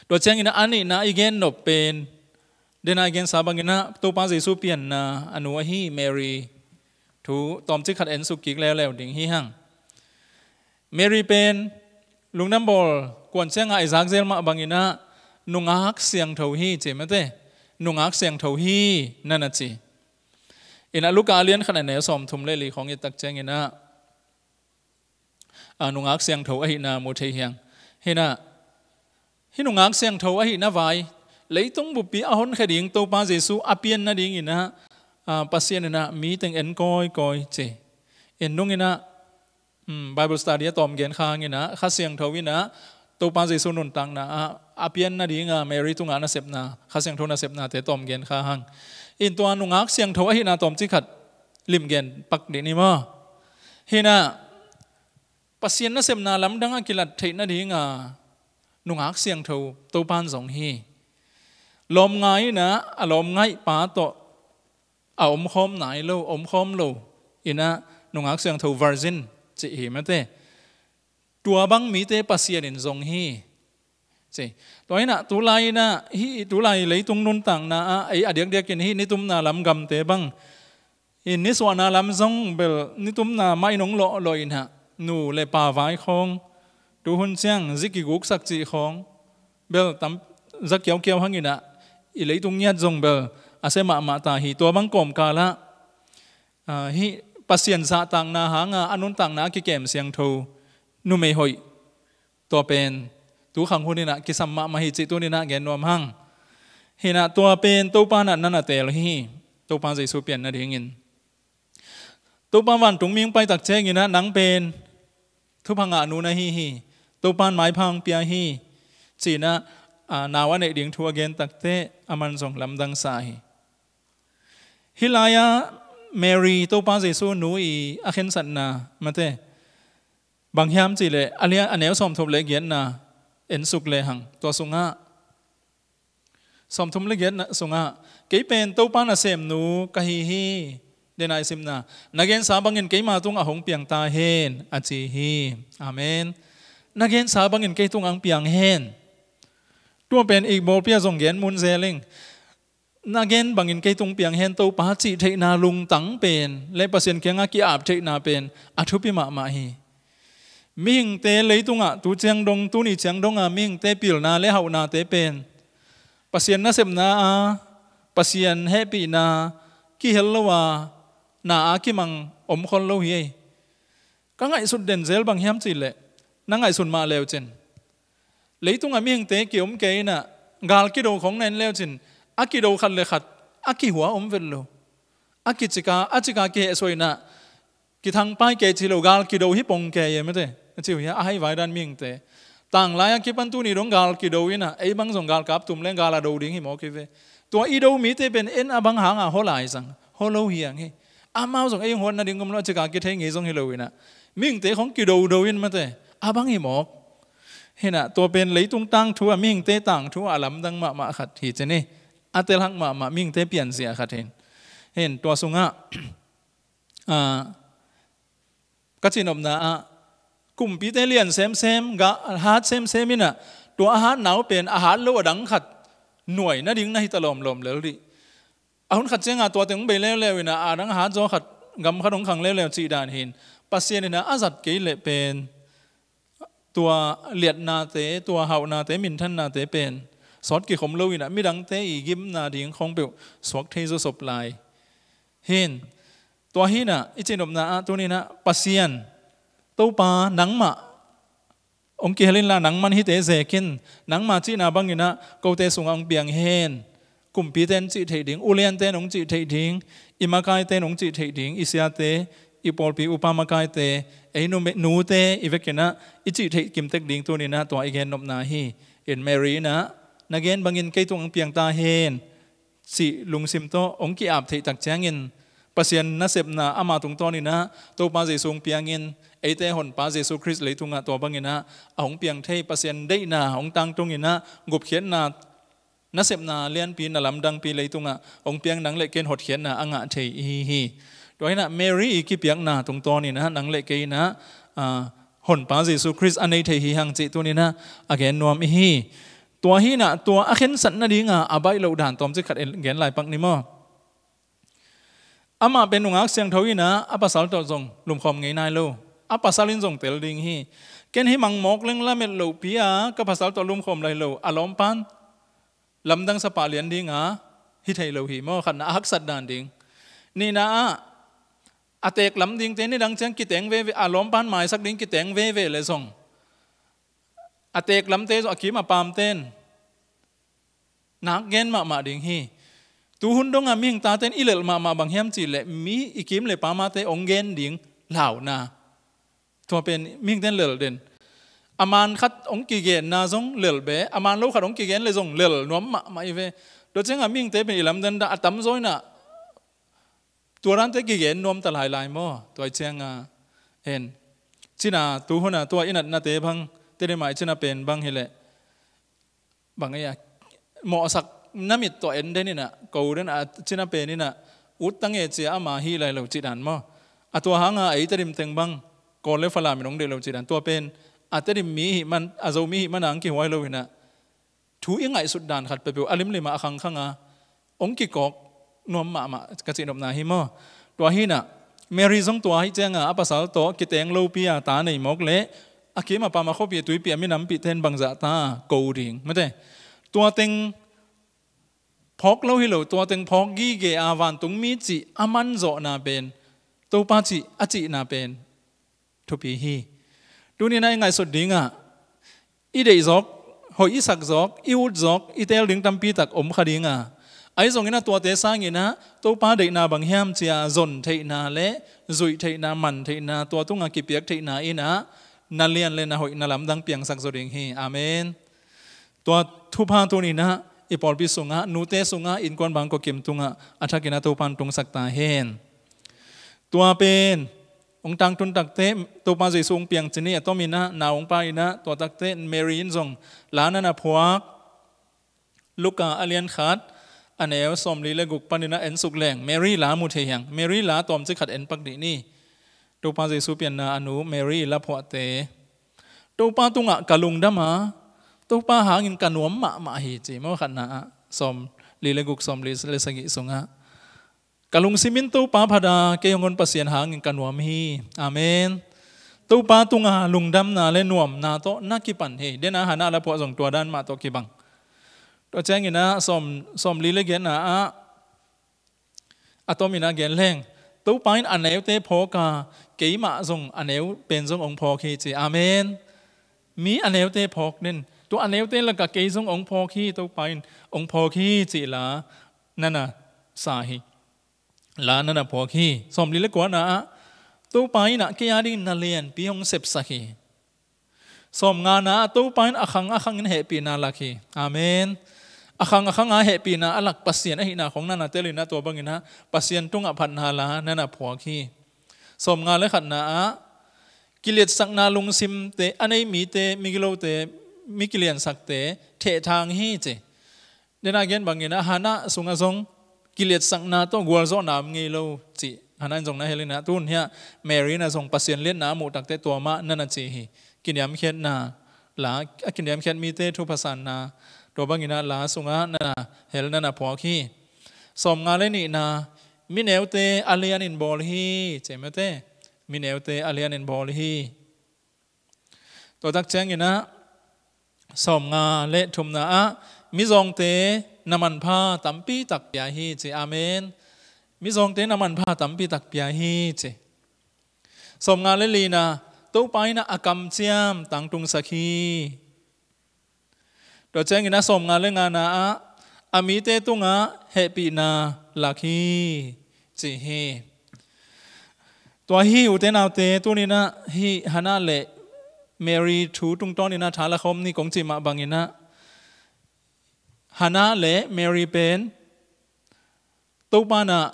Tua cianginah a nihna i gen nop pen, dena i gensa banginah Topa Jesu pianna a nu ahi Mary thu tawmcik khat ensuk kik leuleu ding hi hang. Mary pen lungdam bawl kuan cianga i zakzel mah banginah nungak siangtho hi ci mate. Nungak siangtho hi na na ci. Inah Luka a lian khat a neu sawmthum le li khawng i tak cianginah a, nungak siangtho ahihna mu thei hiang. Hinah hih nungak siangtho ahihna vai leitung buppi a honkhia ding Topa Jesu a pian nadinginah a, Pasian inah mi teng en kawikawi ci. In nunginah um, Bible study a tawm gen kha hanginah Kha Siangtho inah Topa Jesu nuntakna ah a pian nadinga Mary tungah nasepna, Kha Siangtho nasepnate tawm gen kha hang. In tua nungak siangtho ahihna tawmcik khat limgen pak dih ni maw? Hinah Pasian nasepna lamdang a kilat theih nadinga nungak siangtho Topan zong hi. Lawmngai inah a lawmngaih pa tawh a omkhawm nai lo, omkhawm lo inah nungak siangtho virgin cih hi mate. Tua bang mite Pasian in zong hi. Ci. Tua inah tulai inah hih tulai leitung nuntakna ah ei a diakdiakin hih nitumna lam gamte bang in nisuahna lam zong bel nitumna mah in hong lawhlawh inah nu le pa vai khawng, tuhun ciang zi kiguksak cih khawng bel tam za kiaukiau hanginah i leitung ngiat zong bel a sia mahmah ta hi. Tua bang kawmkalah a, hih Pasian zahtakna hanga a nuntakna a kikem siangtho numei hoih tua pen tu khang huninah kisam mahmah hi cih tuninah gen nuam hang. Hinah tua pen Topa nah na na teel hi. Topa Jesu pian nadingin Topa vantung mihing paitak cianginah nang pen thupha ngah nu na hi hi. Topan maipha hong pia hi. Cinah a, nau a neih ding thu a gen takteh aman zong lamdang sa hi. Hih lai-ah Mary Topa Jesu nu i a khensatna mate bang hiam cihleh a lia a neu sawmthum le giatna ensuk lehang tua sungah sawmthum le giatna sungah kei pen Topa nasemnu ka hi hi. Denai simna na gensa bangin keima tungah hong piang ta hen a ci hi. Amen. Na gensa bangin kei tungah hong piang hen. Tua pen ikbawlpi a zong gen mun zeling. Na gen bangin kei tung piang hen Topa cih theihna lungtang pen le Pasian kiangah ki-ap theihna pen a thupi mahmah hi. Mihingte leitungah tu ciang dong, tuni ciang donga mihingte pilna le hauhnate pen Pasian nasepna a, Pasian hehpihna kihel lo a, na a kimang omkhol lo hi ei. Ka ngaihsut den zel bang hiam cihleh na ngaihsun mah leucin leitunga mihingte kiom kei inah gal kido khong na en leucin a kido khat le khat a kihua om vet lo. A kicika a cika kihehsuah inah kithangpai kei ci lo, gal kido hi pong kei e mate a ci uh hi a, a haivai dan mihingte. Tanglai a kipan tuni dong gal kido inah ei bang zong galkap tum leng gal a do ding hi mawk hi ve. Tua i do mite pen en a bang hanga hua lai zang hua lo hiang hi. Amau zong ei hong huat nading gom lo a cika kithei ngei zong hi lo inah mihingte khong kidodo in mate a bang hi mawk. Hinah tua pen leitung tangthu a mihingte tangthu a lamdang mahmah khat hi cin hi. A telhak mahmah mihingte pianzia khat hin. Hin tua sungah a, ka cihnopna ah kumpite lian semsem, gah hat semsem inah tua a hatna uh pen a hat lo a dang khat nuai nading na hita lawmlawm lel dih. A hun khat cianga tua teng hong bei leuleu inah a dang a hat zaw khat gam khat hong khang leuleu cih dan hin Pasian inah a zat kei leh pen tua liatnate, tua hauhnate, minthannate pen sawt kikhom lo inah midangte i gimna ding khawng peuh suak thei zawsop lai. Hin, tua hinah i cihnopna ah tuninah Pasian, Topa nangmah hong kihel inla nangman hihte zekin, nangma cihna banginah kote sungah hong piang hen. Kumpite in cih theih ding, uliante in hong cih theih ding, i makaite in hong cih theih ding, i siate, i pawlpi upa makaite, ei nume-, nute i vekinah i cih theih kimtek ding tuninah tua i gennopna hi. In Mary inah na gen bangin kei tungah hong piang ta hen cih lungsim tawh hong ki-ap theih tak ciangin Pasian nasepna ama tungtawninah Topa Jesu hong piangin, eite Honpa Jesu Khrist leitungah tua banginah a hong piang thei, Pasian deihna hong tangtunginah gupkhiatna, nasepna lianpi, na lamdangpi leitungah hong piang, nang le kei in hotkhiatna a ngah thei ihi hi. Tua hinah Mary i kipiakna tungtawninah nang le kei inah, ah, Honpa Jesu Khrist a nei thei hi hang cih tuninah a gen nuam ihi. Tua hinah tua a khensat nadinga a baih loh dan tawmcik khat en-, gen lai pak ni maw? Amah pen nungak siangtho inah a pasal tawh zong lumkhawm ngei nai lo. A pasal in zong tel ding hi. Ken hih mangmawk leng lamet lohpi a ka pasal tawh lumkhawm lai lo. A lawmpa'n lamdang sapa lian dinga hi thei lo hi maw? Khatna a haksat dan ding. Nihna ah a teek lam dingte nidang ciang kiteng veve, a lawmpa'n maisak ding kiteng veve le zong, a teek lamte zong a kim a paamte'n nak gen mahmah ding hi. Tuhun donga mihing tate'n i lelh mahmah bang hiam cihleh mi i kim le paamte hong gen ding launa. Tua pen mihingte'n lelh den. A man khat hong kigenna zong lelh ve, a man lo khat hong kigen le zong lelh nuam mahmah i ve. Tua cianga mihingte pen i lamdang dah a tamzaw inah tua dante kigen nuam ta lailai maw? Tua i cianga en. Cina tuhuna tua i natnate bang, Tedim a i cina pen bang hileh bang ei a mawhsak na mit tawh en den inah, ko den a cina pen inah ut ta nge cia ama hi lai lo cih dan maw? A tua hanga ei Tedim teng bang Kawl le Falam in hong deih lo cih dan. Tua pen a Tedim mi hih man, a Zomi hih mana hong kihuai lo inah thu i ngaihsut dan khat peuhpeuh a limlima a khangkhanga hong kikawk nuam mahmah ka cihnopna hi maw? Tua hinah Mary zong tua hi cianga a pasal tawh kiteng lopi a ta nei mawk leh a kim a paam a khuapi a tuipi a minampihte in bangzah ta ko ding mate. Tua teng phawk lo hi lo, tua teng phawk gige a vantungmi cih a manzawhna pen, Topa cih a cihna pen thupi hi. Tuninah i ngaihsut dingah i deih zawk, hoih i sak zawk, i ut zawk, i teel ding tampi tak om kha dinga, ahi zongin a tuate sanginah Topa deihna bang hiam cia zon theihna le zuih theihna, man theihna, tua tunga kipiak theihna inah na lian le na hoih na lamdang piangsak zaw ding hi. Amen. Tua thupha tuninah i pawlpi sungah, nute sungah, innkuan bangkua kim tungah a thakinah Topa'n tungsak ta hen. Tua pen hong tangtun takteh Topa Jesu hong piang cin hi. A tominah nau hong pai inah tua takteh Mary in zong la na na phuak. Luka a lian khat a neu sawmli le guk paninah en suk leng Mary la mu thei hiang. Mary la tawmcik khat en pak dih ni. Topa Jesu pianna a nu Mary la phuahte. Topa tungah ka lungdam a, Topa hangin ka nuam mahmah hi ci maw? Khatna ah sawmli le guk, sawmli le sagih sungah ka lungsim in Topa phat a, kei hong hon Pasian hangin ka nuam hi. Amen. Topa tunga lungdamna le nuamna tawh na kipan hi. Dena Hannah la phuah zong tua dan mah tawh kibang. Tua cianginah sawm, sawmli le giatna ah a tominah gen leng, Topa in a neute phawk a, keimah zong a neu pen zong hong phawk hi ci. Amen. Mi a neute phawk den, tua a neute lakah kei zong hong phawk hi, Topa in hong phawk hi cih la na na sa hi. La na na phuak hi. Sawmli le kuana ah Topa inah kei a dingin na lianpi hong sepsak hi. Sawmngana ah Topa in a khang a khangin hehpihna lak hi. Amen. A khang a khanga hehpihna a lak Pasian ahihna khong na na telinah tua banginah Pasian tungah phatna la na na phuak hi. Sawmnga le khatna ah kiliatsakna lungsimte a nei mite, migilote, mi kiliansakte thehthang hi ci. Dena gen banginah Hannah sungah zong kiliatsakna tawh gualzawhna om ngei lo cih Hannah in zong na helinah tun hiah Mary inah zong Pasian liatna a muh takteh tua mah na na ci hi. Kiniamkhiatna la, a kiniamkhiat mite thupha sanna, tua banginah la sungah na na hel na na phuak hi. Sawmnga le nihna, mi neute a lianin bawl hi ci mate. Mi neute a lianin bawl hi. Tua tak ciangin ah sawmnga le thumna ah mizawngte na manpha tampi tak pia hi ci. Amen. Mizawngte na manpha tampi tak pia hi ci. Sawmnga le lina, Topa in ah a kamciam tangtungsak hi. Tua ciangin ah sawmnga le ngana ah a mite tungah hehpihna lak hi ci hi. Tua hi, ute naute, tuninah hih Hannah le Mary thu tungtawninah tha lakhawm ni kong cih mah banginah Hannah le Mary pen Topa in ah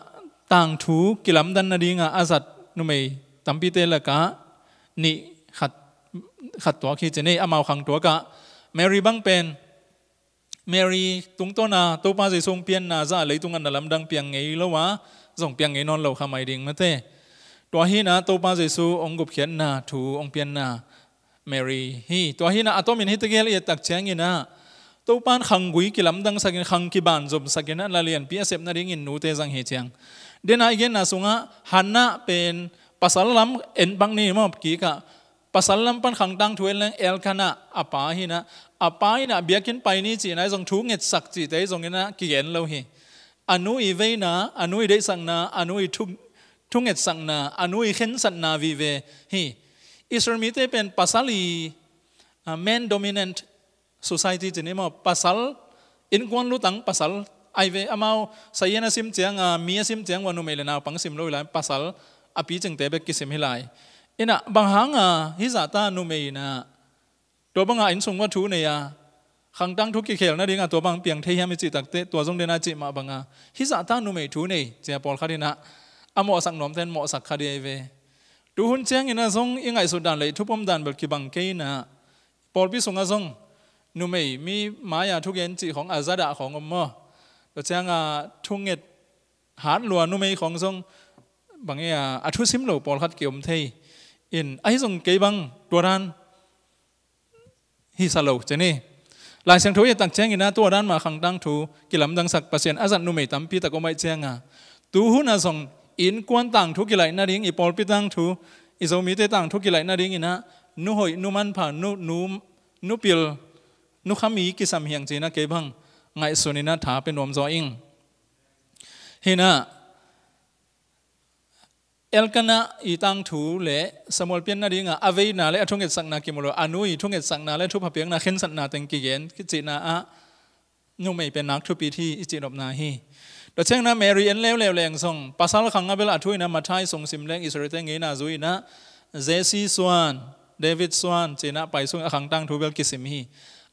tangthu kilamdan nadingah a zat numei tampite lakah nih khat, khat tuak hi ci ni. Amau khang tuakah Mary bang pen Mary tungtawna Topa Jesu hong pianna zah leitungah na lamdang piang ngei lo a, zong piang ngei nawn lo kha mai ding mate. Tua hinah Topa Jesu hong gupkhiatna thu hong pianna Mary hi. Tua hinah a tomin hih tegel i et tak cianginah Topa in khanggui kilamdangsakin, khang kiban zomsakinah na lianpi a sep nadingin nute zang hi ciang. Denah i genna sungah Hannah pen pasal lam en bang ni maw, kikah pasal lam pan khangtang thu en leng Elkanah a pa hinah, a pa hinah biakinn pai ni cihna i zong, thu ngetsak cihte i zonginah kigen lo hi. A nu i veina, a nu i deihsakna, a nu i thu, thu ngetsakna, a nu i khensatna vive hi. Israel mite pen pasal i, a, men dominant society ci ni maw, pasal, innkuan lutang pasal ai ve. Amau sayan a sim cianga, mi a sim ciang ua numei le naupang sim lo i lai, pasal a picingte bek kisim hi lai. Inah bang hanga hih zahta numei inah tua banga innsung ua thu nei a, khangtang thu kikhel nadinga tua bang piang thei hiam i cih takte, tua zong dena cih mah banga hih zahta numei thu nei cia pawlkhat inah a mawhsak nuamten mawhsak kha di ai ve. Tuhun cianginah zong i ngaihsut dan le i thupom dan bel kibang kei inah, pawlpi sungah zong numei mi mai-a thugen cih khawng a zadah khawng om maw? Tua cianga thunget hat lua numei khawng zong bang e a, a thusim lo pawlkhat kiom thei in, ahi zong kei bang tua dan hisa lo ci ni. Lai Siangtho i et tak cianginah tua dan mah khangtang thu kilamdangsak Pasian a zat numei tampi tak om aih cianga, tuhuna zong innkuan tangthu kilaih nading, i pawlpi tangthu, i Zomite tangthu kilaih nadinginah nu hoih, nu manpha, nu, nu, nu pil, nu khami kisam hiang cinah kei bang ngaihsuninah tha pe nuam zaw ing. Hinah Elkanah i tangthu le Samuel pian nadinga a veina le a thungetsakna kimu lo, a nu i thungetsakna le thupha piakna khensatna teng kigen kicihna ah numei pen nak thupi hi i cihnopna hi. Tua ciangna Mary en leuleu leng zong pasal khang a bel a thu inah Matthai sung sim leng Israel-te ngeina zui inah Jesse suan, David suan cinah pai sung a khangtang thu bel kisim hi.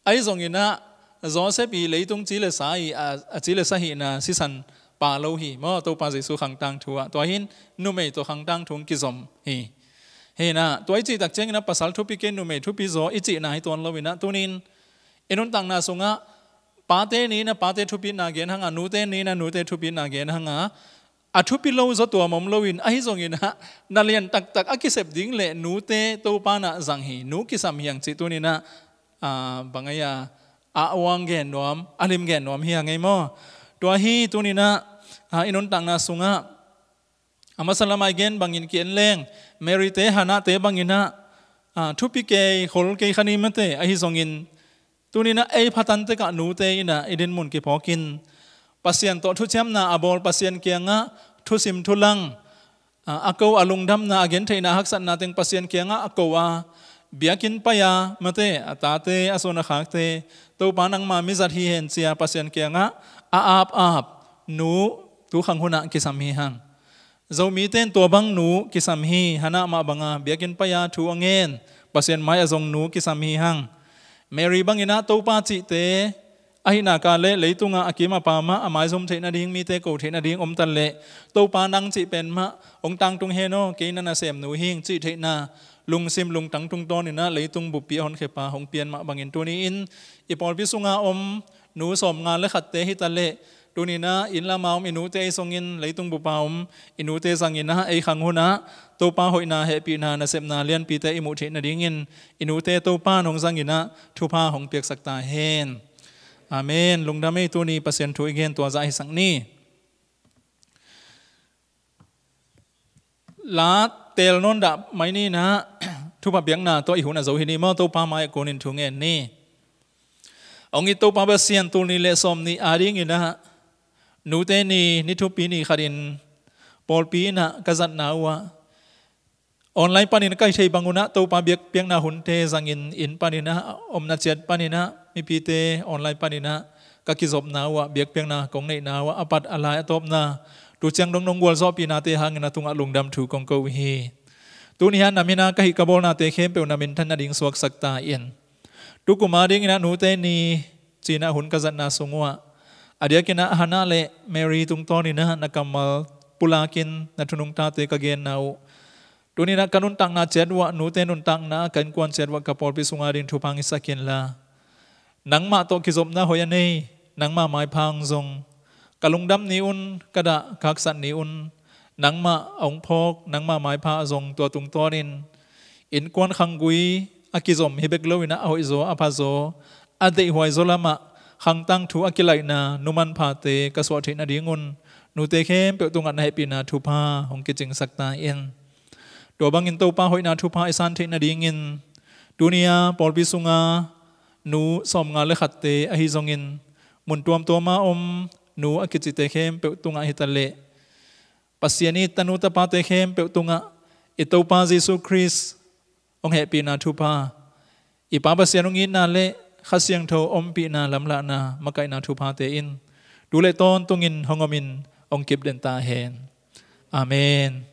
Ahi zonginah Joseph i leitung ci le sa i a, a ci le sa hihna sisan pa lo hi maw, Topa Jesu khangtang thu ah. Tua hin numei tawh khangtang thu kizom hi. Hinah tua i cih tak cianginah pasal thupi kei, numei thupi zaw i cihna hi tuan lo inah, tunin i nuntakna sungah pate ni inah pate thupitna gen hanga, nute ni inah nute thupitna gen hanga, a thupi lo zaw tuam om loin, ahi zonginah na lian taktak a kisep ding le nute Topa nah zang hi, nu kisam hiang cih tuninah, a, bang ai a, a uang gen nuam, a lim gen nuam hiang ei maw? Tua hi tuninah, a, i nuntakna sungah a masa lamah i gen bangin ki-en leng Mary-te, Hannah-te banginah, a, thupi kei, khol kei kha ni mate, ahi zongin tuninah ei phatan tekah nute inah i dinmun kiphawkin Pasian tawh thuciamna a bawl, Pasian kiangah thusim thulang, a, a ko, a lungdamna, a gentheihna, haksatna teng Pasian kiangah a ko a, biakinn pai a mate, a tate, a suan a khakte, Topa nangma mizat hi hen cia Pasian kiangah a apap nu tu khang hunah kisam hi hang. Zomite in tua bang nu kisam hi. Hannah mah banga biakinn pai a thu a ngen, Pasian mai a zong nu kisam hi hang. Mary banginah Topa cihte ahih nak leh leitungah a kim a pam ah a maizum theih nading, mite ko theih nading om ta leh, Topa nang cih pen mah hong tangtung hen aw, kei na nasem nu hi ing cih theihna lungsim lungtang tungtawninah leitung buppi a honkhia pa hong pian mah bangin tuni-in i pawlpi sunga om nu sawmnga le khatte hi ta leh, tuninah inn lama om i nute, ei zongin leitung bupa om i nute zanginah ei khang hunah Topa hoihna, hehpihna, nasepna lianpite i muh theih nadingin i nute Topa in hong zanginah thupha hong piaksak ta hen. Amen. Lungdam ei, tuni Pasian thu i gen tua zah hisak ni. La teel nawn dah mai ninah, Thupha piakna tawh i hun a zo hi ni maw? Topa mai-ah kunin thu ngen ni. Hong it Topa Pasian, tul nih le sawm nih adingin ah nute ni, ni thupi ni khatin pawlpi in ah ka zatna uh ah, online panin ka hih theih bangun ah Topa biakpiakna hunte zangin, inn panin ah, omna ciat panin ah, mipite online panin ah ka kizopna uh ah, biakpiakna kong neihna uh ah, a pat a lai a tawpna tu ciang dong nong gualzawhpihnate hangin a tungah lungdam thu kong ko uh hi. Tuni-a na min a ka hih ka bawlnate khempeuh na minthan nading suaksak ta in. Tukum adingin ah nute ni ci-in ah hun ka zatna sung uh ah, a diakin ah Hannah le Mary tungtawnin ah na kammal pulakin na thu nungtate ka genna uh, tuni-in ah ka nuntakna ciat uh ah, nute nuntakna, ka innkuan ciat uh ah, ka pawlpi sung ading thupha hong hisak inla, nangmah tawh kizopna hoih a nei, nangmah maipha hong zong, ka lungdam ni un, ka dah ka haksat ni un, nangmah a hong phawk, nangmah maipha a zong, tua tungtawnin innkuan khanggui a kizom hi bek loin ah, a hoihzaw, a phazaw, a deihhuaizaw lamah khangtang thu a kilaihna nu manphate ka suah theih nadingun nute khempeuh tungah na hehpihna thupha hong kicingsak ta in. Tua bangin Topa hoihna thupha i san theih nadingin tuni-a pawlpi sunga nu sawmnga le khatte ahi zongin, mun tuamtuama om nu a kicite khempeuh tungah hitaleh, Pasian i tanu tapate khempeuh tungah i Topa Jesuh Khrist hong hehpihna thupha, i Pa Pasian hong itna le Kha Siangtho ompihna, lamlahna, makaihna thuphate in tu le tawntungin hong omin hong kipden ta hen. Amen.